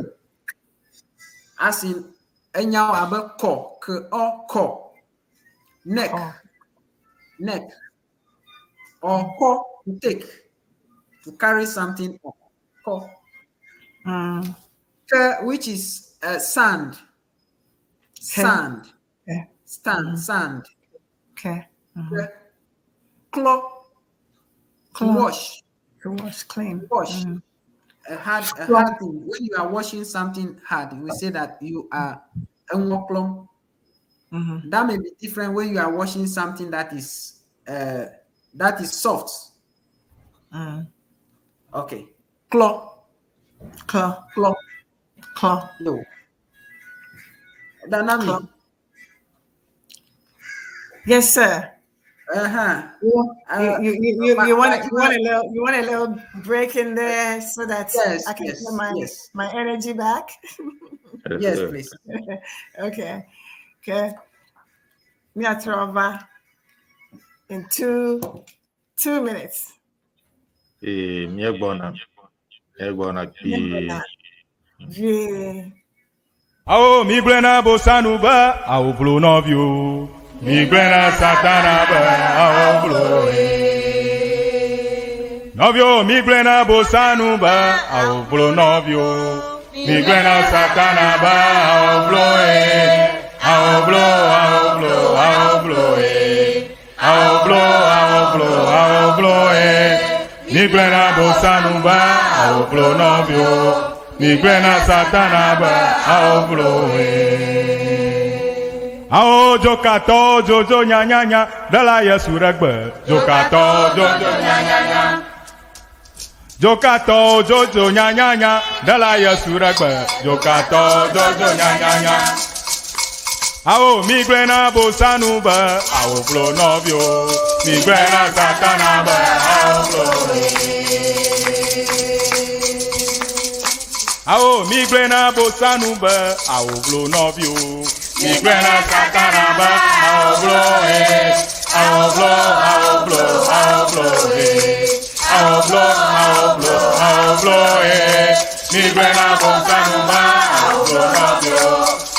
As in, enyawo abe kɔ. K or ko. Neck. Oh. Neck. Or ko to take. To carry something up. Ko. Mm. K, which is sand. Sand. Yeah. Stand. Sand. K. K. Claw. To Claw. wash. To wash clean. Wash. Mm. A hard thing. When you are washing something hard, we say that you are enwoklom. Mm-hmm. That may be different when you are washing something that is soft. Mm. Okay. Claw. Claw. Claw. Claw. No. Danami. Claw. Yes, sir. Uh-huh. You want a little break in there so that yes, I can yes, get my energy back. Yes, please. Okay. Okay. Miatrova in 2 minutes. Awo mi glena bosanu ba awo blo novio. Mi glena satana ba awo blo. Novio mi glena bosanu ba awo blo novio. Mi glena satana ba awo blo e. Awo blo awo blo awo blo e. Awo blo awo blo awo blo e. Mi glena bosanu ba awo blo novio. Mi glena satana ba awo blo e. Awo jokato jojo nya nya nya dala Yesu regbe. Jokato jojo nya nya nya. Jokato jojo nya nya nya dala Yesu regbe. Jokato jojo nya nya nya. Awo mi glena bosanu ba awo blo novio. Mi glena satana ba awo blo. Awo mi glena bosanu ba awo blo novio. Mi glena satana ba awo blo e. Awoblo, awoblo, awoblo, eh. Awoblo, awoblo, awoblo, eh. Migbe na bonsanu ba, awoblo nɔvio.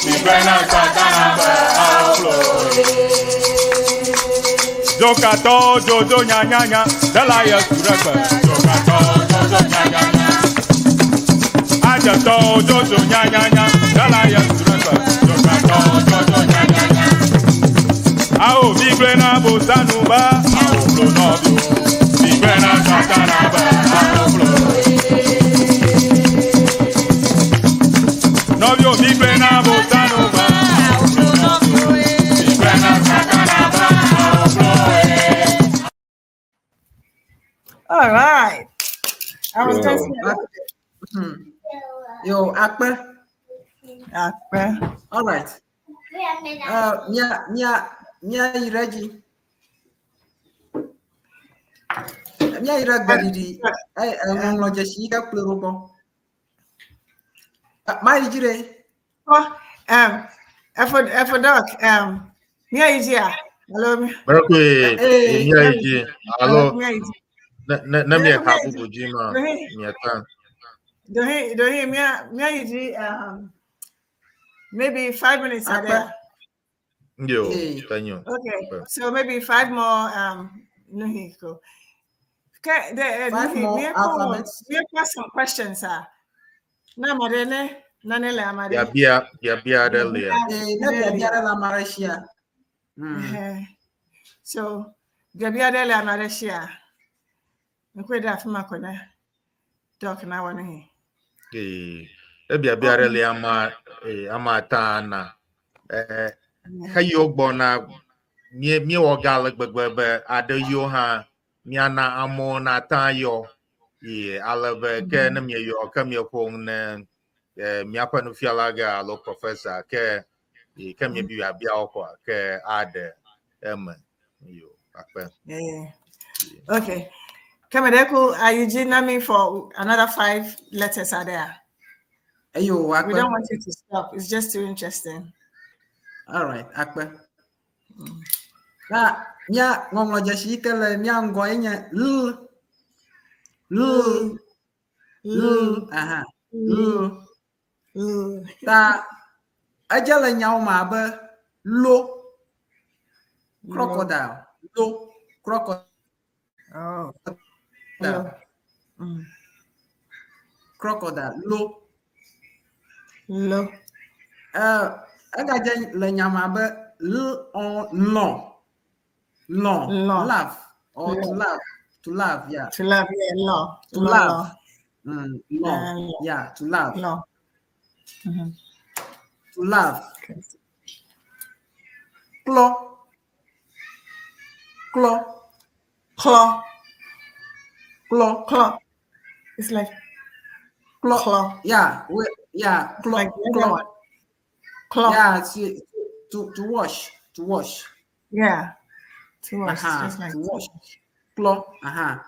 Migbe na Satana be awoblo, eh. Dzokatɔ dzodzo nyanyanya, ɖela Yesu ɖe gbe. Dzokatɔ dzodzo nyanyanya. Adzetɔ dzodzo nyanyanya, ɖela Yesu ɖe gbe. Dzokatɔ dzodzo nyanyanya. Awo migbe na bosanu be awoblo nɔvio. Migbe na Satana be awoblo. Nɔvio migbe na bosanu be awoblo nɔvio. Migbe na Satana be awoblo. All right. I was Yo. dancing a little bit. Yo, akpe. Akpe. All right. Mia, mia, mia yi ɖe dzi. Mia yi ɖe gbeɖiɖi, ŋɔŋlɔdzesi yi ke kplɔe ɖo gbɔ. Ma yi dzi ɖe. Oh, for doc, mia yi dzia? Alo, Mɛrɛkoe Eh, mia yi dzi alo mia yi dzi. ne ne mia ha bubu dzi ma mia ta. Dohi, mia yi dzi, maybe 5 minutes are Akpe. there. Yo, Eh. tanyo. Okay, Okay. so maybe five more, nuhi ko. Okay, the, Five nuhi, more mia ko, alphabets. mia ko some questions, ah. Na made ne, na ne le amade. Biabia, biabia ɖe lia. Ne biabia ɖe le ame aɖe sia. So, biabia ɖe le ame aɖe sia. Nkwe ɖe afi ma ko ne doc na wɔ nuhi. Ee, ebiabia ɖe lia ama ama ta na. Xeyiwo gbɔna mie miewɔ ga le gbegbe be aɖe yiwo hã miana amewo nata yɔ. Ye ale be ke ne mieyɔ ke mieƒo nu ne miaƒe nufiala gã alo professor ke ye ke miebi biabiawo kɔa ke aɖe eme. Yo, akpe. Yeah. Okay. Kamedeko, are you nami for another five letters are there? Eyo, We akpe. don't want you to stop. It's just too interesting. All right, akpe. Na mia ŋɔŋlɔdzesi yi ke le mia ŋgɔ ye nye L. L. L. Aha. L. L. Ta edze le nyawo me abe lo. Crocodile. Lo. Crocodile. Oh. Lo. Crocodile. Lo. Lo. Egadze le nya me abe L or lɔ. Lɔ. Lɔ. Love. Or to Lɔ. love. To love, yeah. To love, yeah, lo. To Lo, love. lo. Lɔ. Lɔ. Yeah, to love. Lo. To love. Okay. Klɔ. Klɔ. Claw. Klɔ. Claw. It's like Klɔ. claw. Yeah, we, yeah, klɔ. Like the other Klɔ. one. Claw. Yeah, to wash. To wash. Yeah. To wash. It's just like To wash. Klɔ.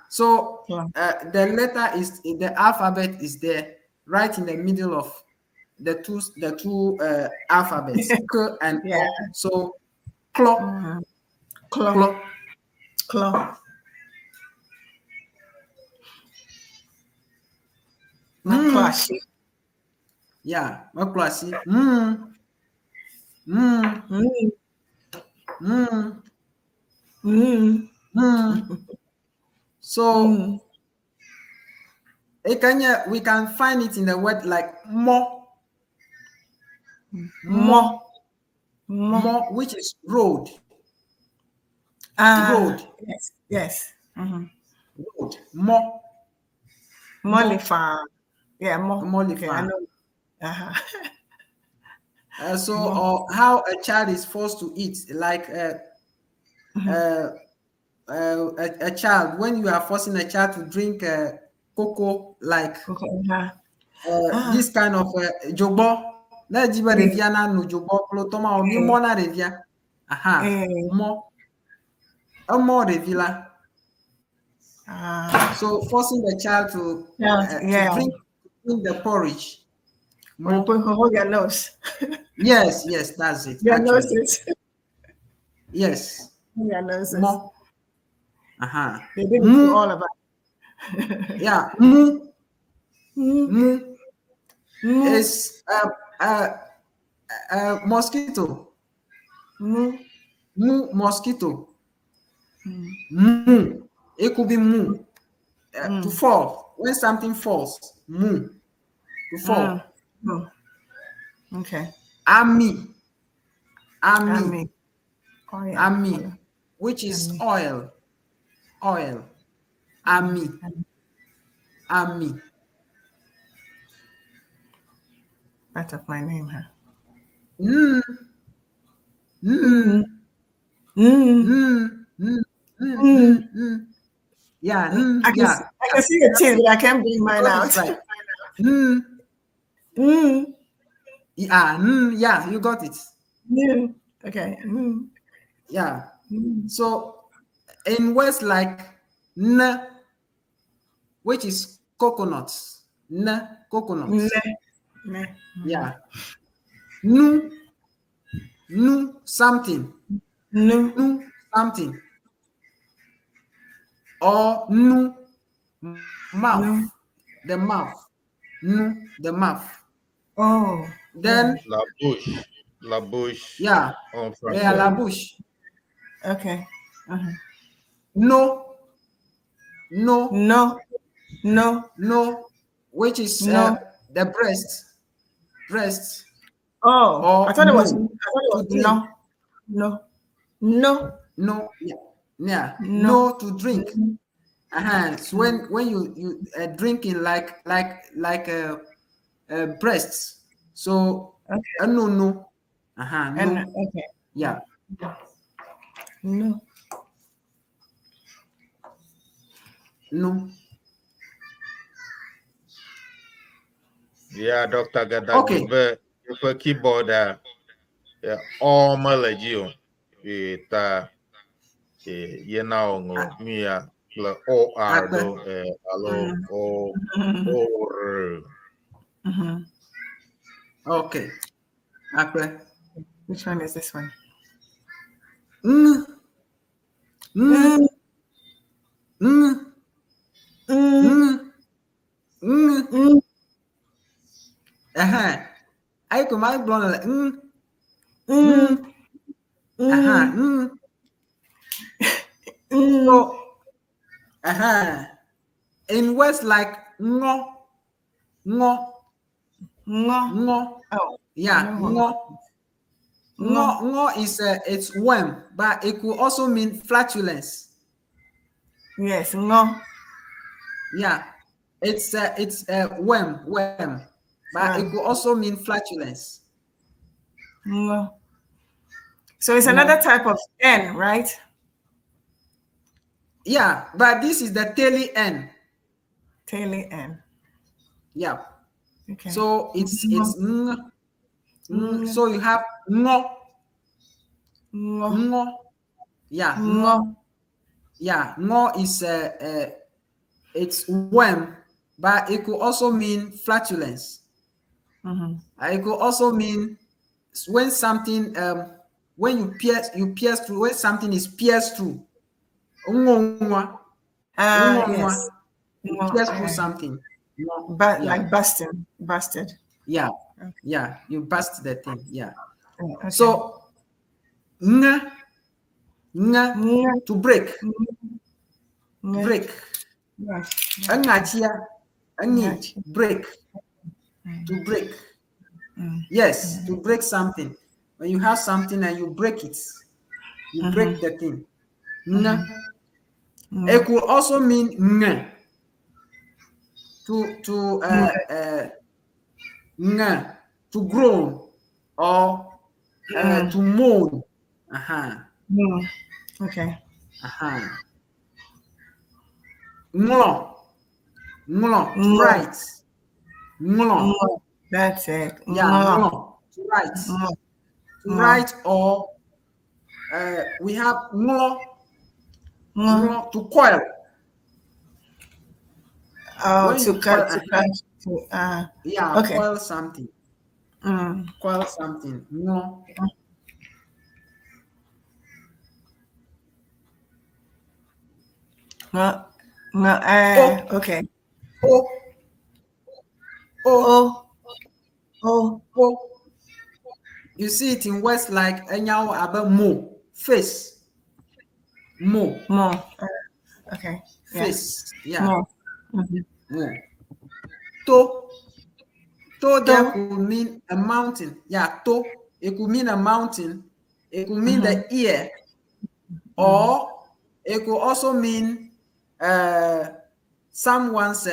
So Claw. the letter is the alphabet is there, right in the middle of the two alphabets, K and Yeah. O. So klɔ. Claw. Klɔ. Claw. Clash. Yeah, meklɔ asi. So it can, we can find it in the word like mɔ. Mɔ. Mɔ. Mɔ, which is road. Ah, Road. Yes. Yes. Road. Mɔ. Molifan. Yeah, mɔ. Molifan. Okay, I know. So, or how a child is forced to eat, like a child, when you are forcing a child to drink cocoa, like Cocoa, this kind of dzogbɔ. Ne edzi be ɖevia nano dzogbɔ kple tɔma wɔ mi mɔ na ɖevia. Aha, mɔ. Emɔ ɖevi la. So forcing the child to, to drink the porridge. Or put hold your nose. Yes, yes, that's it. Your actually. noses. Yes. Their noses. Mo. Uh-huh. They did it to Mu. all of us. Yeah. Mu. Mm. Mu Mu. is mosquito. Mu. Mu mosquito. Mu. It could be mu. To fall. When something falls, mu. To fall. Mu. Okay. Ami. Ami. Ami. Oh, yeah. Ami, which is oil. Oil. Ami. Ami. Part of my name, huh? Mm. Mm. Mm. Mm. Mm. Mm. Mm. Mm. Yeah. Mm. I can, Yeah. I can see your teeth, but I can't bring mine Got it out. right. Mm. Mm. Yeah. Mm. Yeah. You got it. Mm. Okay. Mm. Yeah. Mm. So in words like n, which is coconuts, n coconuts. Ne. Ne. Yeah. Nu, nu something, Nu. nu something. Or nu mouth, Nu. the mouth, nu the mouth. Oh. Then La bouche. La bouche yeah, en yeah, la français. bouche. Okay. Uh-huh. No, no, No. No. no, which is No. the breast, breast. Oh, Or I thought it was. no. I thought it was To drink. no. No. No. No, yeah, yeah, No. no to drink. Uh-huh. So when you drinking like breasts. So Okay. no no. Uh-huh, no. And okay. Yeah. No. No. Yeah, Dr. Gada, Okay. give a keyboard yeah, all my legio. Eta ye na ongo mia le o r Akpe. do alo o o r. Mhm. Okay. Akpe. Which one is this one? Mm. Mm. Mm. Mm. Mm. Mm. Mm. Mm. Uh-huh. I come out blonde like mm. Mm. Uh-huh. Mm. Mm. Mm. So uh-huh. In words like ngo, ngo, Ngo. ngo. Oh. Yeah, Ngo. ngo. Ngo, ngo is it's worm, but it could also mean flatulence. Yes. Ngo. Yeah, it's a worm, but it Worm. could also mean flatulence. Ngo. So it's another type of N, right? Yeah, but this is the taily N. Taily N. Yeah. Okay. So it's Ngo. ng, ng. Ngo. So you have ngo, Ngo. ngo. Yeah, ngo. Ngo. Yeah, ngo is it's worm, but it could also mean flatulence. Mhm. It could also mean when something when you pierce through, when something is pierced through. Ngo, ngo. Ngo, Yes. You Ngo, pierce through okay. something. Ngo. But Yeah. like busting, busted. Yeah. Okay. Yeah, you bust the thing. Yeah. Okay. So nga, nga, Nga. to break, Nga. break. Yes. Ngachia, ngi, Ngachia. break, to break. Mm. Yes, to break something. When you have something and you break it, you break the thing. Nga. Mm. It could also mean nga. To nga, to groan or to moan. Uh-huh. Mm. Okay. Uh-huh. Nglo. Nglo. To Nglo. write. Nglo. Ngo. That's it. Yeah, Ngo. nglo. To write. Ngo. To write, or we have nglo. Ngo. Nglo, to coil. Oh, When to you cut, coil, to cut, to yeah, okay. coil something. Mm. Coil something. Nglo. No, no, okay. O. O. O. O. O. You see it in words like enyawo abe mo, face. Mo. Mo. Okay. Yeah. Face. Yeah. Mo. Mhm. Mo. To. To there To. could mean a mountain. Yeah, to. It could mean a mountain. It could mean the ear. Or it could also mean someone's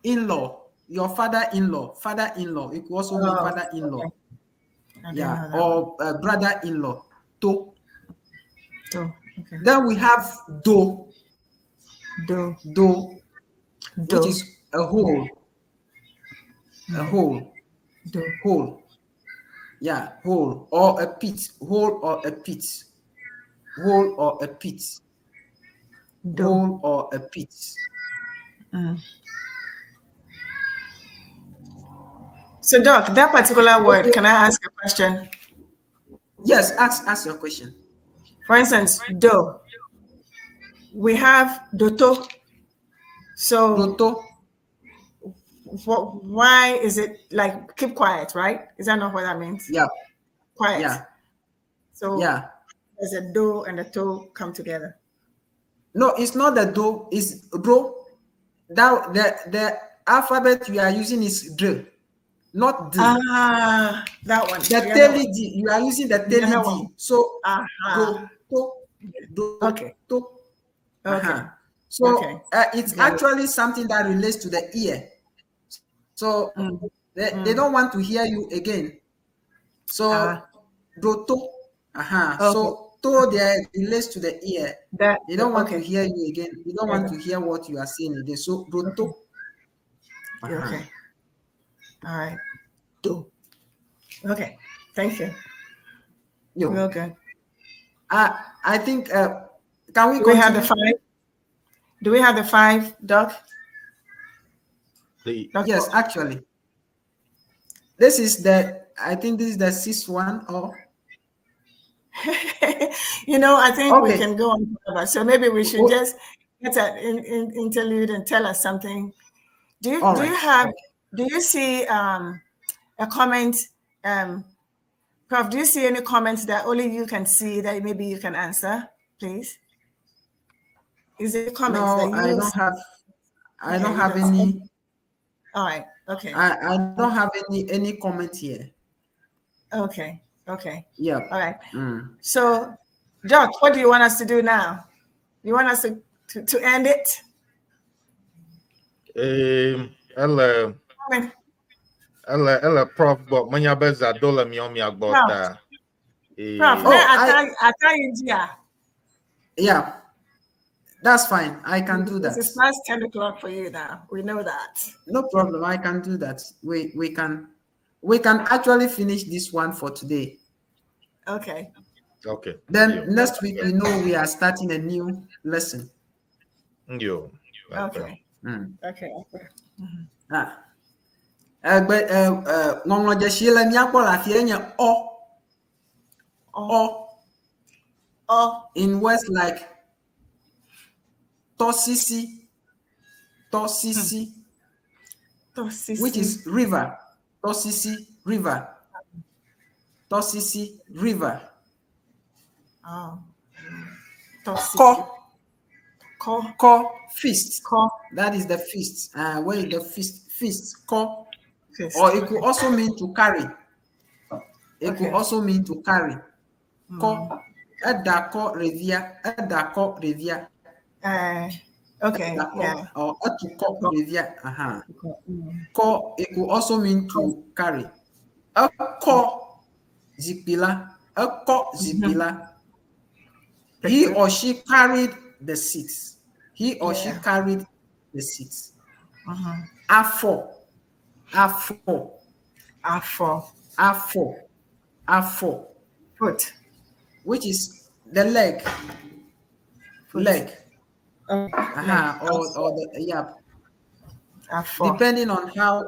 in-law, your father-in-law, father-in-law. It could also mean Oh, father-in-law. okay. I didn't Yeah, know that. or brother-in-law. To. Do. Okay. Then we have do, Do. do, Do. which is a hole, a hole, Do. hole. Yeah, hole or a pit, hole or a pit, hole or a pit, Do. hole or a pit. So, Doc, that particular word, can I ask a question? Yes, ask your question. For instance, do. We have doto. So, Toto. why is it like keep quiet, right? Is that not what that means? Yeah, Quiet. yeah, So, yeah. there's a do and a to come together. No, it's not the do, it's do. That the alphabet you are using is d, not d. Ah, that one. The other tele one. D, you are using the The tele other D. one. So Aha. do, to, do, Okay. to. Okay. Uh-huh. So Okay. it's Got it. actually something that relates to the ear. So they don't want to hear you again. So do to. Uh-huh. Okay. So to there relates to the ear. That They don't want okay. to hear you again. They don't want to hear what you are saying again. So do to. Uh-huh. Okay. All right. Do. Okay. Thank you. Yo. Real good. I think can we Do we have the continue? five? Do we have the five, Doc? Doc? Yes, actually. This is the, I think this is the sixth one or You know, I think we Okay. can go on forever. So maybe we should Oh. just get an interlude and tell us something. Do you All do you right. have do you see a comment, Prof? Do you see any comments that only you can see that maybe you can answer, please? Is it comments No, that you I don't have I Okay, don't you have don't see. any All right. Okay. I don't have any comment here. Okay. Okay. Yeah. All right. Mm. So, Doc, what do you want us to do now? You want us to end it? Ele ele ele prof gbɔ menya be zã do le miɔ mia gbɔ Prof. ta. Prof, Oh, ne ata yi dzia. Yeah. That's fine. I can do that. It's past 10 o'clock for you now. We know that. No problem. I can do that. We can actually finish this one for today. Okay. Okay. Then Yo. next week we know we are starting a new lesson. Yo. Okay. Mm. Okay. Ah. Egbe ŋɔŋlɔdzesi le míakpɔ le afia nye ɔ. Ɔ. Ɔ. In words like tosisi, tosisi, Tosisi. which is river. Tosisi river. Tosisi river. Oh. Tosisi. Ko. Ko. Ko fist. Ko. That is the fist. Where is the fist? Fist. Ko. Fist. Or it could also mean to carry. It Okay. could also mean to carry. Ko. Eda ko revia. Eda ko revia. Okay. Eda ko, Yeah. Or etu ko revia. Uh-huh. Mm. Ko, it could also mean to carry. Eko zipila. Eko zipila. He or she carried the seats. He or she Yeah. carried the seats. Uh-huh. A4. A4. A4. A4. A4. Foot. Which is the leg. Foot. Leg. Oh, Uh-huh. leg. Or the, yeah. A4. Depending on how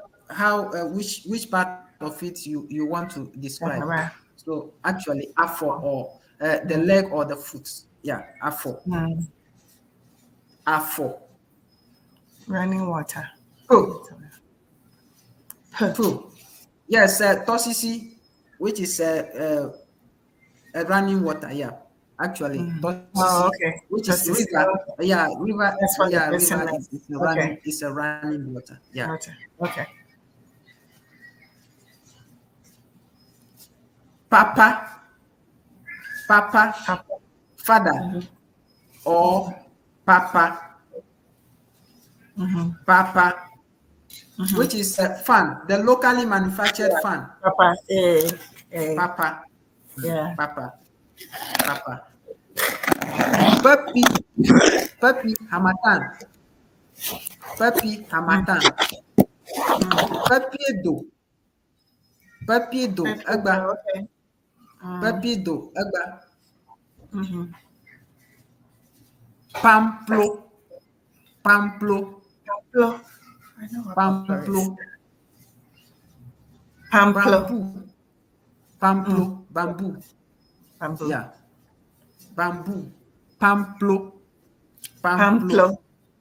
which part of it you want to describe. Uh-huh. So actually A4 or the leg or the foot. Yeah, A4. Mm. Afɔ. Running water. P. P. P. Yes, Tosisi, which is a running water. Yeah, actually, Tosisi, Oh, okay. which is Tosisi. river. Yeah, river. That's what the Yeah, person river meant. is a Okay. running. It's a running water. Yeah. Water. Okay. Papa, papa, Papa. father, or papa, papa, which is a fan, the locally manufactured fan. Papa. Eh, eh, Papa, yeah. papa, papa. Puppy, puppy, harmattan. Puppy, harmattan. Puppy do. Puppy do. Egba. Okay. Puppy do. Egba. Pamplo. Pamplo. Pamplo. I know what Pamplo is. Pamplo. Pamplo. Bamboo. Pamplo. Bamboo. Bamboo. Yeah. Bamboo. Pamplo. Pamplo.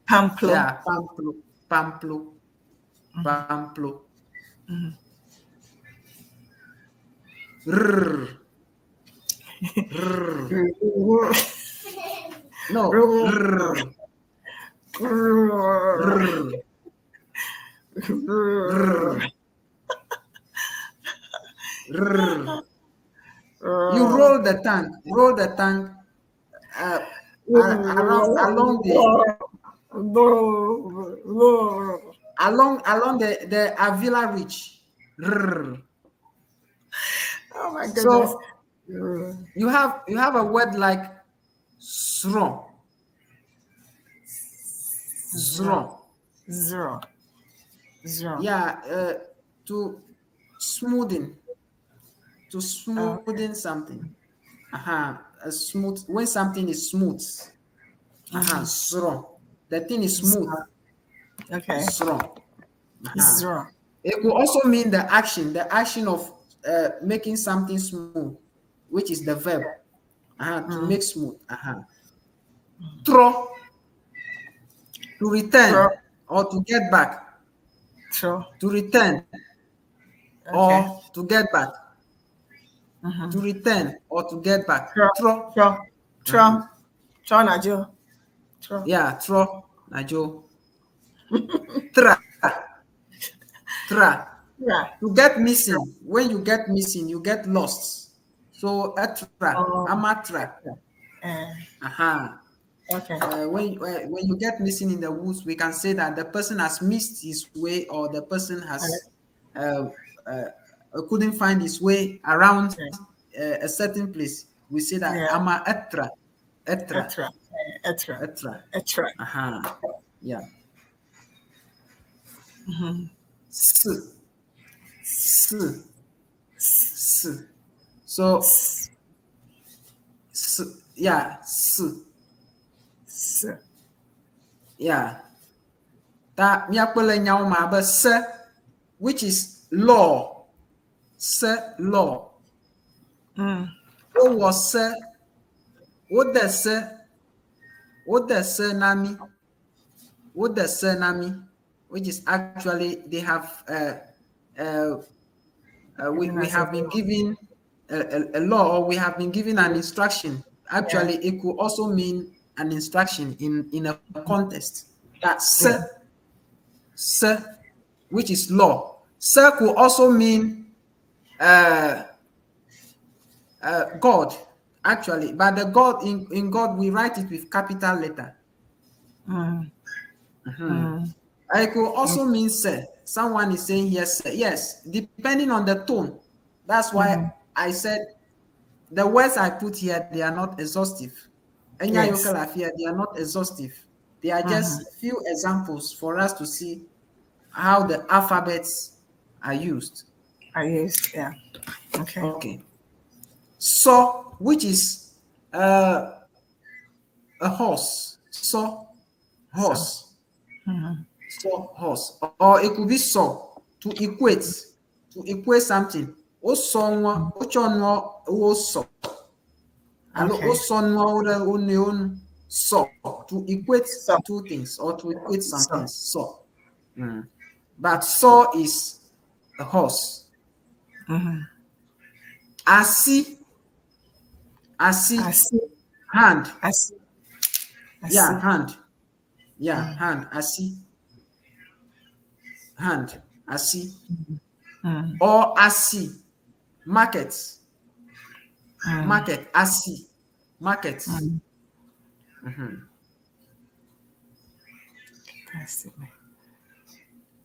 Pamplo. Yeah, Pamplo. Pamplo. Pamplo. Rrr. Rrr. No. Rrr. Rrr. Rrr. Rrr. You roll the tank. Roll the tank around along the along the Avila Ridge. Rrr. Oh my goodness. So you have a word like sron. Zron. Zero. Zero. Yeah, to smoothen. To smoothen something. A smooth, when something is smooth. Zron. The thing is smooth. Okay. Zron. Zero. It could also mean the action of making something smooth, which is the verb. To make smooth. Throw. To return Throw. or to get back. Throw. To return Okay. or to get back. To return or to get back. Throw. Throw. Throw. Throw. Throw, Najo. Throw. Yeah, throw, Najo. Tra. Tra. Yeah. You get missing. When you get missing, you get lost. So etra, Oh. amatra. Okay. When you get missing in the woods, we can say that the person has missed his way, or the person has couldn't find his way around a certain place. We say that Yeah. ama etra, etra, Etra. Etra. etra. Etra. Yeah. S. S. S. So S. S. Yeah. S. S. Yeah. Ta miakpɔ le nyawo me abe se, which is law. Se, law. Wowɔ se, wode se, wode se na mi, wode se na mi, which is actually they have we have been given a law, or we have been given an instruction. Actually, it could also mean an instruction in a context. That se, se, which is law. Se could also mean God, actually, but the God in God, we write it with capital letter. It could also mean se. Someone is saying yes, sir. Yes, depending on the tone. That's why I said the words I put here, they are not exhaustive. Enya Yes. Yokalafia, they are not exhaustive. They are just few examples for us to see how the alphabets are used. Are used, yeah. Okay. Okay. So, which is a horse. So, horse. So, horse. Or it could be so, to equate something. O so nwa, o cho nwa, o so. Alo, Okay. o so nwa, o re, o ne, o nu. So to equate So. two things or to equate some So. things. So. But so is a horse. Asi. Asi. Asi. Hand. Asi. Asi. Yeah, hand. Yeah, hand. Asi. Hand. Asi. Or asi. Market. Market. Asi. Market. Asi.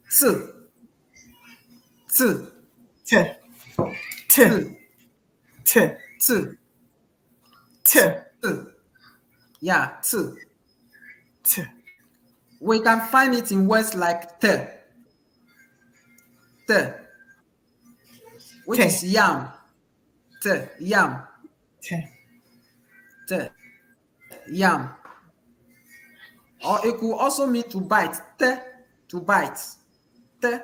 T. T. T. T. T. T. T. T. T. Yeah, T. T. We can find it in words like te. Te. Which Te. is yam. Te, yam. T. Te, yam. Or it could also mean to bite. Te, to bite. Te.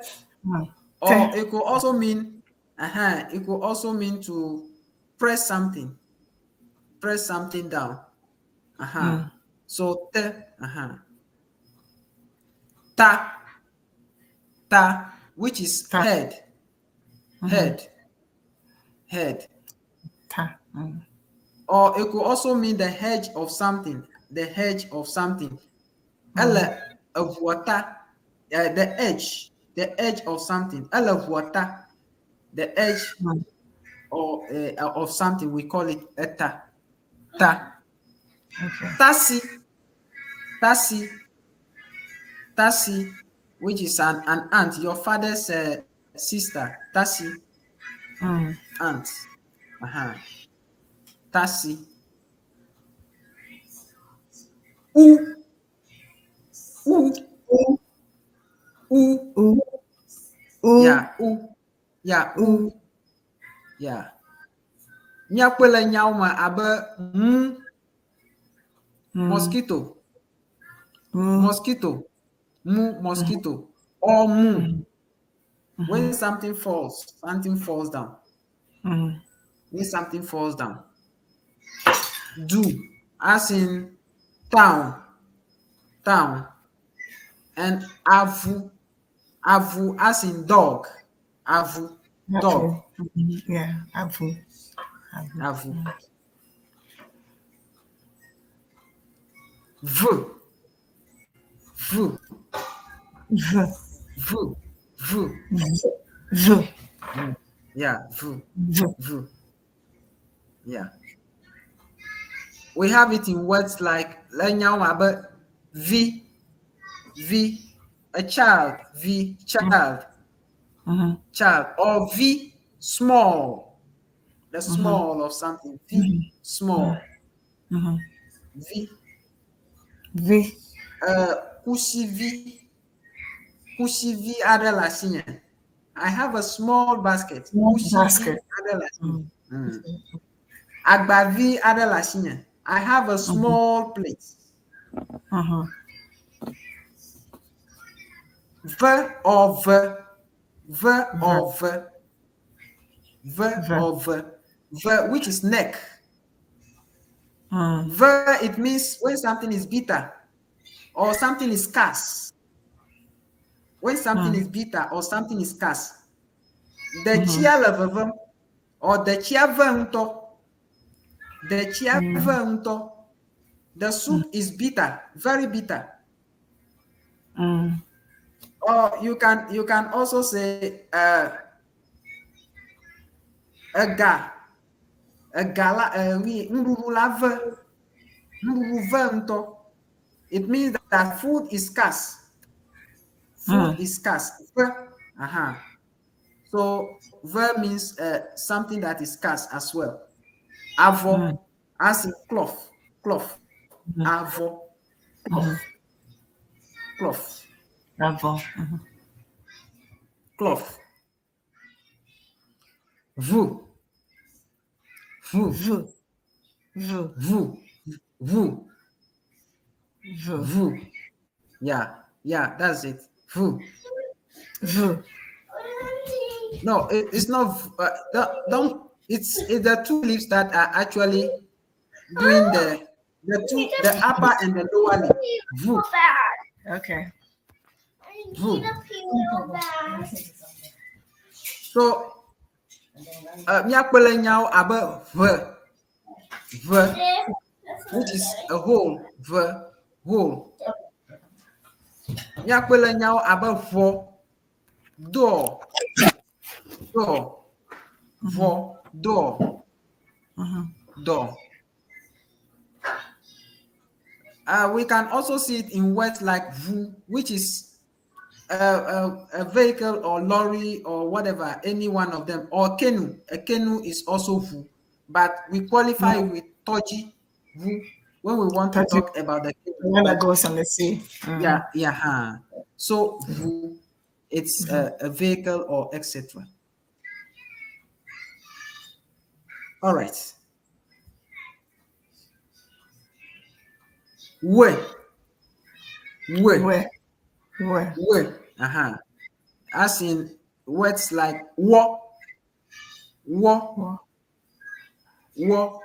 Or Te. it could also mean, it could also mean to press something. Press something down. So te, Ta, ta, which is Ta. head, head, head. Ta. Or it could also mean the hedge of something, the hedge of something. Ele of water, the edge of something. Ele of water, the edge or of something. We call it eta. Ta. Okay. Tasi, tasi, tasi, which is an aunt, your father's sister. Tasi, aunt. Tasi. U. U. U. U. U. U. Yeah, U. Yeah, U. Yeah. Míakpɔe le nyawo me abe mu, mosquito, mosquito, mu, mosquito, or mu. When something falls, something falls down. When something falls down. Do, as in town, town. And avu, avu, as in dog, avu, dog. Yeah, avu. Avu. V. V. V. V. V. V. Yeah, V. V. V. Yeah. We have it in words like but V, V, a child, V, child, child, or V, small, the small of something, V, small, V. V. Kusivi, Kusivi aɖe. I have a small basket. Small basket. Aɖe. Agbavi aɖe. I have a small plate. V or V, V or V, V or V, V, which is neck. V, it means when something is bitter or something is scarce. When something is bitter or something is scarce. The chia le vevem or the chia ve ŋutɔ. The chia ve ŋutɔ. The soup is bitter, very bitter. Or you can also say ega, ega la, nuɖuɖu la ve, nuɖuɖu ve ŋutɔ. It means that food is scarce. Food is scarce. Ve, So ve means something that is scarce as well. Avo, as in cloth, cloth. Avo, cloth, cloth. Avo. Cloth. Vous. Vous. V. V. Vous. Vous. V. Vous. Yeah, yeah, that's it. Vous. V. No, it's not. Don't. It's the two leaves that are actually doing the. The two, the upper and the lower lip. Vu. Okay. Vu. So, míakpe le nyawo abe ʋe, ʋe, which is a hole, v, hole. Míakpe le nyawo abe ʋɔ, door, door, ʋɔ, door, door. We can also see it in words like vu, which is a vehicle or lorry or whatever, any one of them, or canoe. A canoe is also vu, but we qualify with toji vu when we want to talk about the canoe. The one that goes on the sea. Yeah, yeah. Huh. So vu, it's a vehicle or etc. All right. We. We. We. We. We. Uh-huh. As in words like wo, wo, wo,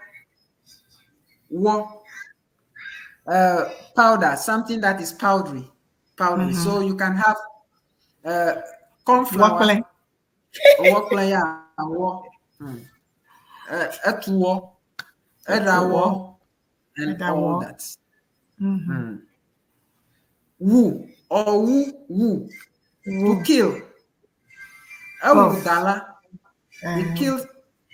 wo. Powder, something that is powdery. Powdery. So you can have corn flour. Wokle, yeah. Wo. Etuwo, edawo, and all that. Woo or woo woo, to kill. Ewu dala, he killed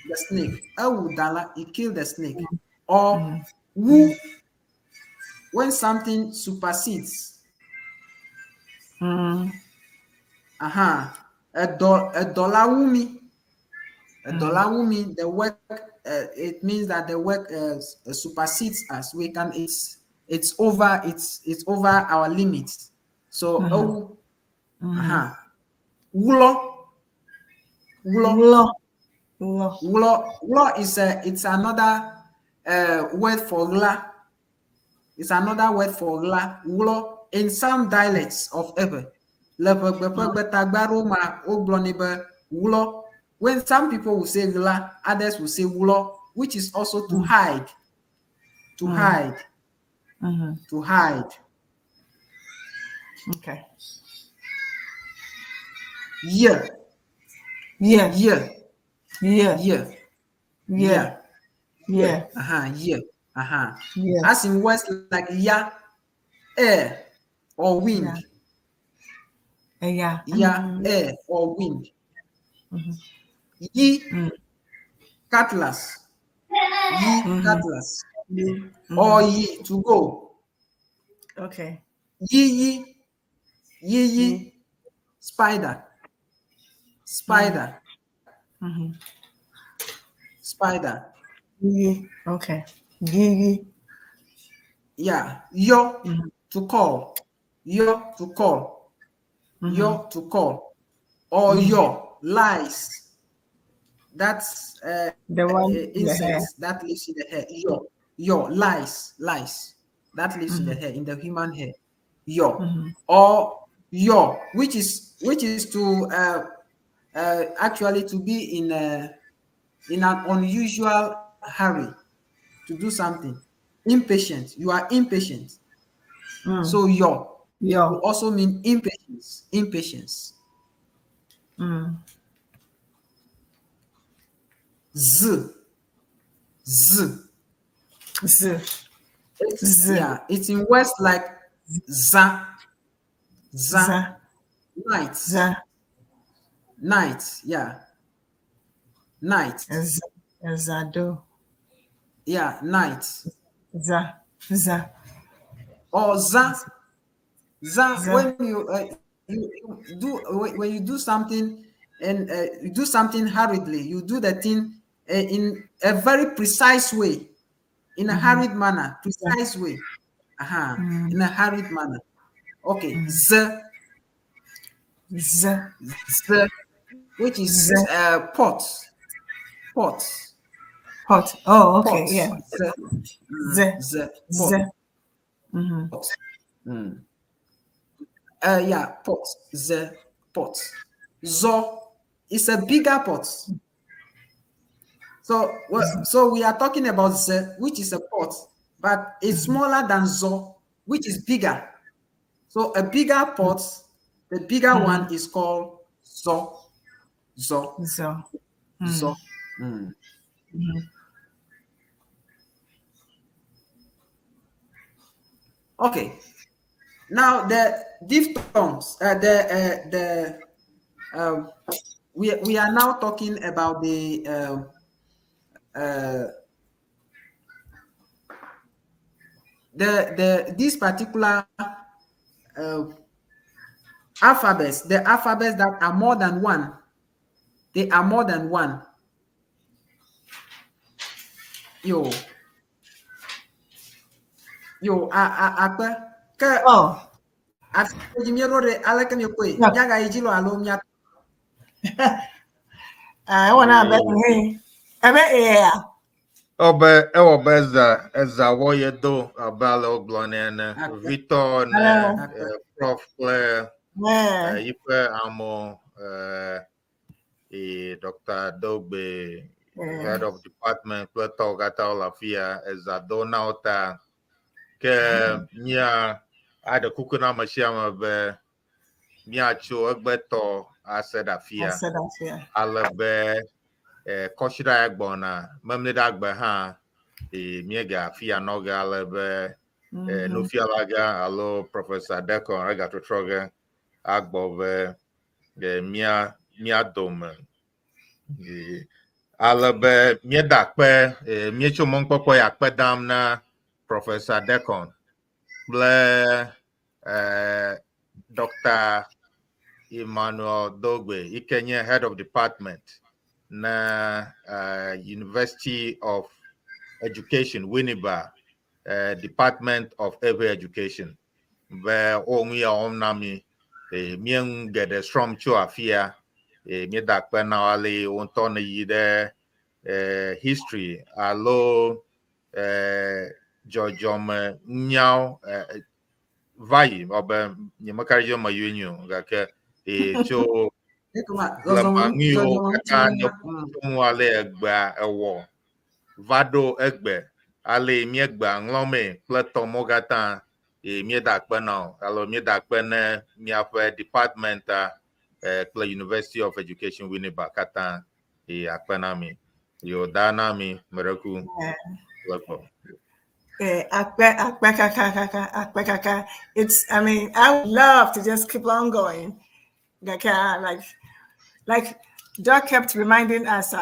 the snake. Ewu dala, he killed the snake. Or woo, when something supersedes. A dollar wumi. A dollar wumi, the work, it means that the work supersedes us. We can, it's over, it's over our limits. So oh, Wulo. Wulo. Wulo. Wulo is it's another word for la. It's another word for la. Wulo in some dialects of Ewe. When some people will say la, others will say wulo, which is also to hide. To hide. To hide. Okay. Yeah. Yeah. Yeah. Yeah. Yeah. Yeah. Yeah. Uh-huh. Yeah. Uh-huh. Yeah. As in words like ya, air, or wind. Yeah. Yeah, air or wind. Yi, cutlass. Yi, cutlass. Or yi, to go. Okay. Yi, yi, yi, yi, spider. Spider. Spider. Yi, okay. Yi, yi. Yeah. Yo, to call. Yo, to call. Yo, to call. Or yo, lies. That's the one insects that lives in the hair. Yo, yo, lies, lies. That lives in the hair, in the human hair. Yo, or yo, which is to actually to be in a in an unusual hurry to do something. Impatient. You are impatient. So yo, yo will also mean impatience. Impatience. Z. Z. Z. It's, Z. Yeah, it's in words like za, za, Za. night, Za. night, yeah, night, Z. Zado. yeah, night, Za. Za. or za, za. Za. When you, you do when you do something and you do something hurriedly, you do the thing in a very precise way, in a hurried manner, precise way. In a hurried manner. Okay, Z. Z. Z, which is Z. pot. Pot. Pot. Oh, okay, Pot. yeah. Z. Z. Z. Pot. Z. Pot. Yeah, pot. Z. Pot. Zo is a bigger pot. So, well, so we are talking about Z, which is a pot. But it's smaller than zo, which is bigger. So a bigger pot, the bigger one is called zo. Zo. Zo. Zo. Okay. Now the diphthongs, we are now talking about the this particular alphabets, the alphabets that are more than one. They are more than one. Yo. Yo, akpe. Ke Oh. afi míeɖo ɖe aleke miekpɔe? Yeah. Míagayi dzi loo alo mía I wanna bet me. I bet yeah. Ɔbe ewɔ be eza eza wɔ ye do abe ale wogblɔ nɛ ene. Akpe. Vitɔ ne Hello. prof kple Yeah. yiƒe amewo Dr. Dogbe, head of department kple tɔwo katã wole afi ya eza do na wo ta. Ke mía aɖe kuku na ame sia ame be míatso egbetɔ ase ɖe afi I ya. said that, yeah. Ale be kɔsiɖa ya gbɔna memleɖagbe hã míega afi ya nɔ ge ale be nufialagã alo Professor Dekon egatrɔtrɔ ge agbɔ be mía mía dome. Ale be míeda akpe míetso mɔnukpɔkpɔ ya akpe dam na Professor Dekon kple Dr. Emmanuel Dogbe, yi ke nye head of department na University of Education, Winneba, Department of Ewe Education. Be wo nu ya wɔm na mi, mía nu geɖe srɔ̃m tso afi ya. Míeda akpe na wo ale wo ŋutɔ ne yi ɖe history alo dzɔdzɔme nyawo va yi ɔbe nyemeka ɖe edzi be meyɔe nyuie o gake tso Ekema blema zɔzɔme nu yiwo zɔzɔme katã nye ŋutinunya. tso ŋu ale egbea ewɔ va ɖo egbe ale míegbea ŋlɔmee kple tɔmɔwo katã míeda akpe na wo alo míeda akpe ne míaƒe department a kple University of Education Winneba katã akpe na mi. Yo da na mi mereku Yeah. le gbɔ. Akpe, akpe, kaka, kaka, akpe, kaka. It's, I mean, I would love to just keep on going. Like, like Doc kept reminding us,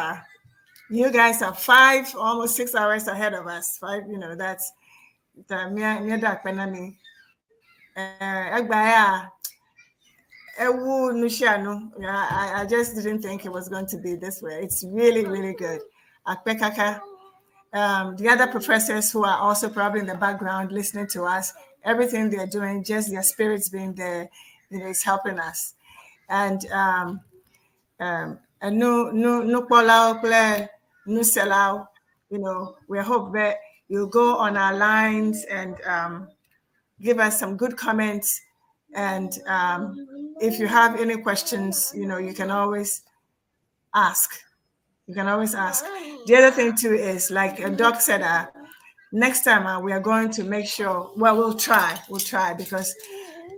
you guys are 5, almost 6 hours ahead of us. 5, you know, that's the me, Doc, penami. Egbaya, ewu nushianu. Yeah, I just didn't think it was going to be this way. It's really, really good. Akpe kaka. The other professors who are also probably in the background listening to us, everything they're doing, just their spirits being there, you know, is helping us. And no, no, no, no selao, you know, we hope that you'll go on our lines and give us some good comments. And if you have any questions, you know, you can always ask. You can always ask. The other thing too is, like Doc said, next time we are going to make sure, well, we'll try, because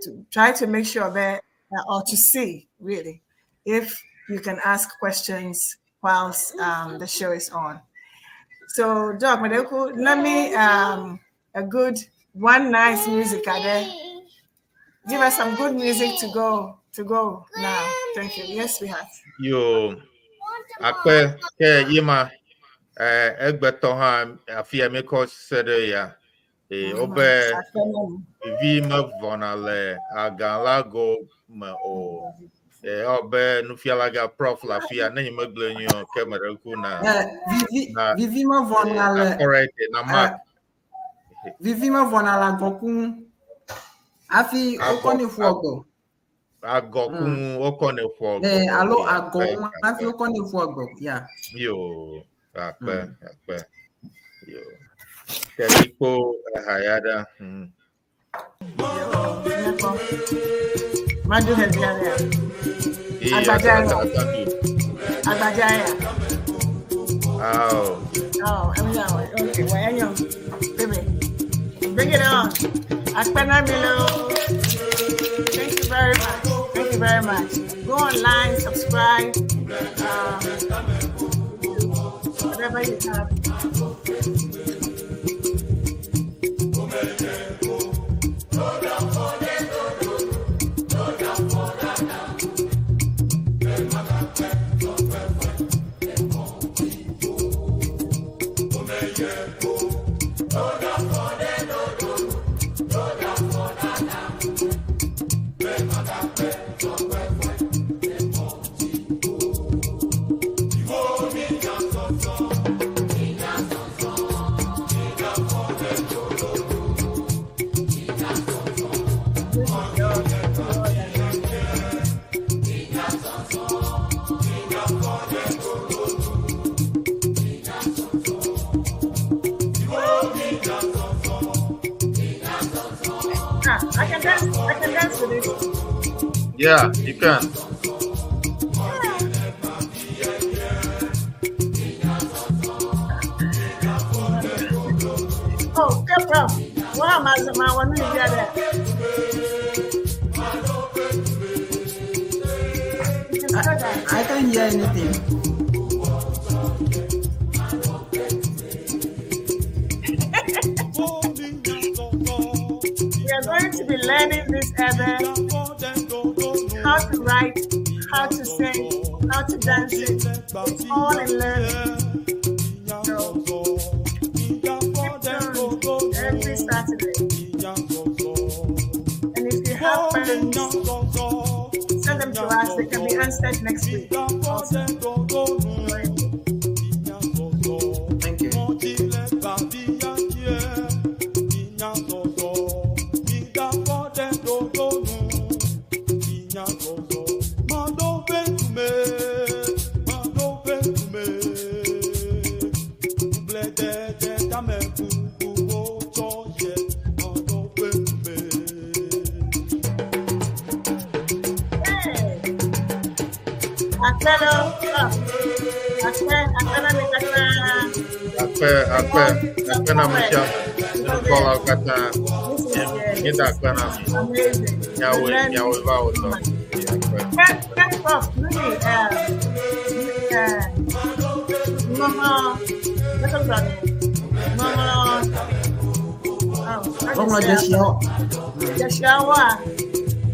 to try to make sure that, or to see really, if you can ask questions whilst the show is on. So Doc, let me a good, one nice music out there. Give us some good music to go now. Thank you. Yes, we have. Yo. Akpe ke yima egbetɔ hã afi ya míekɔ se ɖe ya wobe vi mevɔna le agalago me o ewɔ nufialaga prof le afi ya ne nye megblẽ nyuie o ke me ɖe kuku na Vivi vivi mevɔna le correct na mark vivi mevɔna le agɔku ŋu hafi wokɔ ne ƒua gbɔ. Agɔku ŋu wokɔ ne ƒua gbɔ. Alo agɔ ŋu hafi wokɔ ne ƒua gbɔ. Yeah. Yo, akpe, akpe. Yo. Ke mikpɔ eha ya ɖa. Madu Hebiaria. Agbajaya. Agbajaya. Oh. Oh, I'm now. Okay, well, I know. Baby. Bring it on. Akpenamilo. Thank you very much. Thank you very much. Go online, subscribe. Whatever you have. I can dance. I can dance to this. Yeah, you can. Oh, come from. Wow, my my one is there. I can't hear anything. We are going to be learning this other how to write, how to sing, how to dance it. It's all in learning. So keep tuned every Saturday. And if you have questions, send them to us. They can be answered next week. Also. Thank you. Hey. Akpelo. Akpe, akpena mi kakra. Akpe, akpe, akpe na mesia. Nukɔla katã. This is, Nye this da is akpe na mi. amazing. Nyawoe, We learn nyawoe va wo so tɔ. much. Akpe. First off, really, Mama, what's up, brother? Mama, oh, how Ŋɔŋlɔ do you say? dzesiawo. Joshua.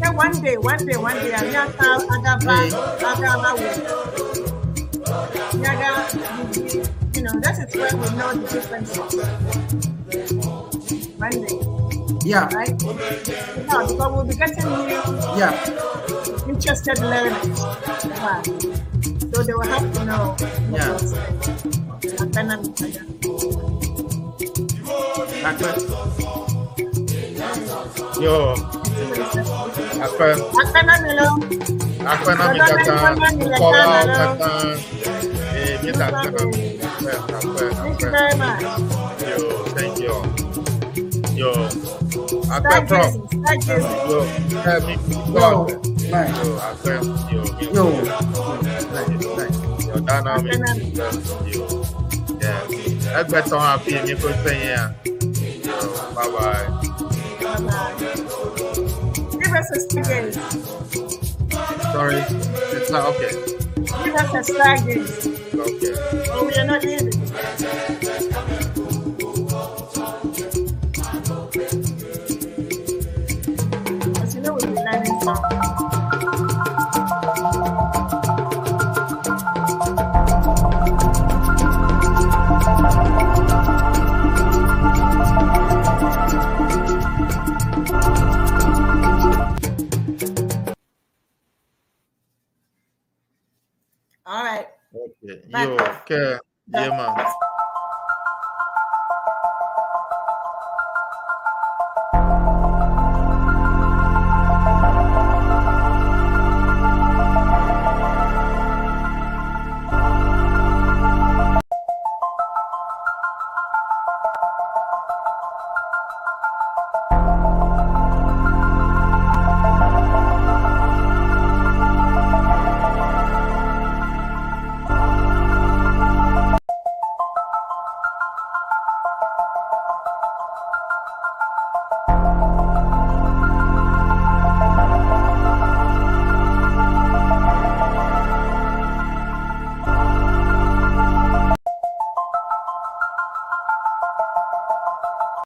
Hey, one day, one day, one day, I'm not Agaba, Hey. Agaba, Yaga, you know, that is where we know the differences. One day, Yeah, right? No, because we'll be getting new yeah. interested learners. Wow. So they will have to know. Yeah. Akpe. Yo, akpe, akpe na mi katã. Nukɔlawo katã. Eh, nye da akpe na mi. Akpe, akpe, Thank you akpe. very much. Yo, thank you. Yo, akpe prof. Stargazing, stargazing. Yo, eh, mi Yo, kɔ akpe. bye. Yo, akpe. Yo, mi Yo. yo. Bye. Bye. Yo, dana mi. Yo, yeah. Ẹgbẹtọ hafi mi ko sẹ́yìn a. Yo, bye bye. Bye-bye. Give us a stargaze. Sorry, it's not okay. Give us a stargaze. Okay. Or we are not leaving. But you know we'll be learning something. All right. Okay. Bye. Yo, okay. Yeah, man.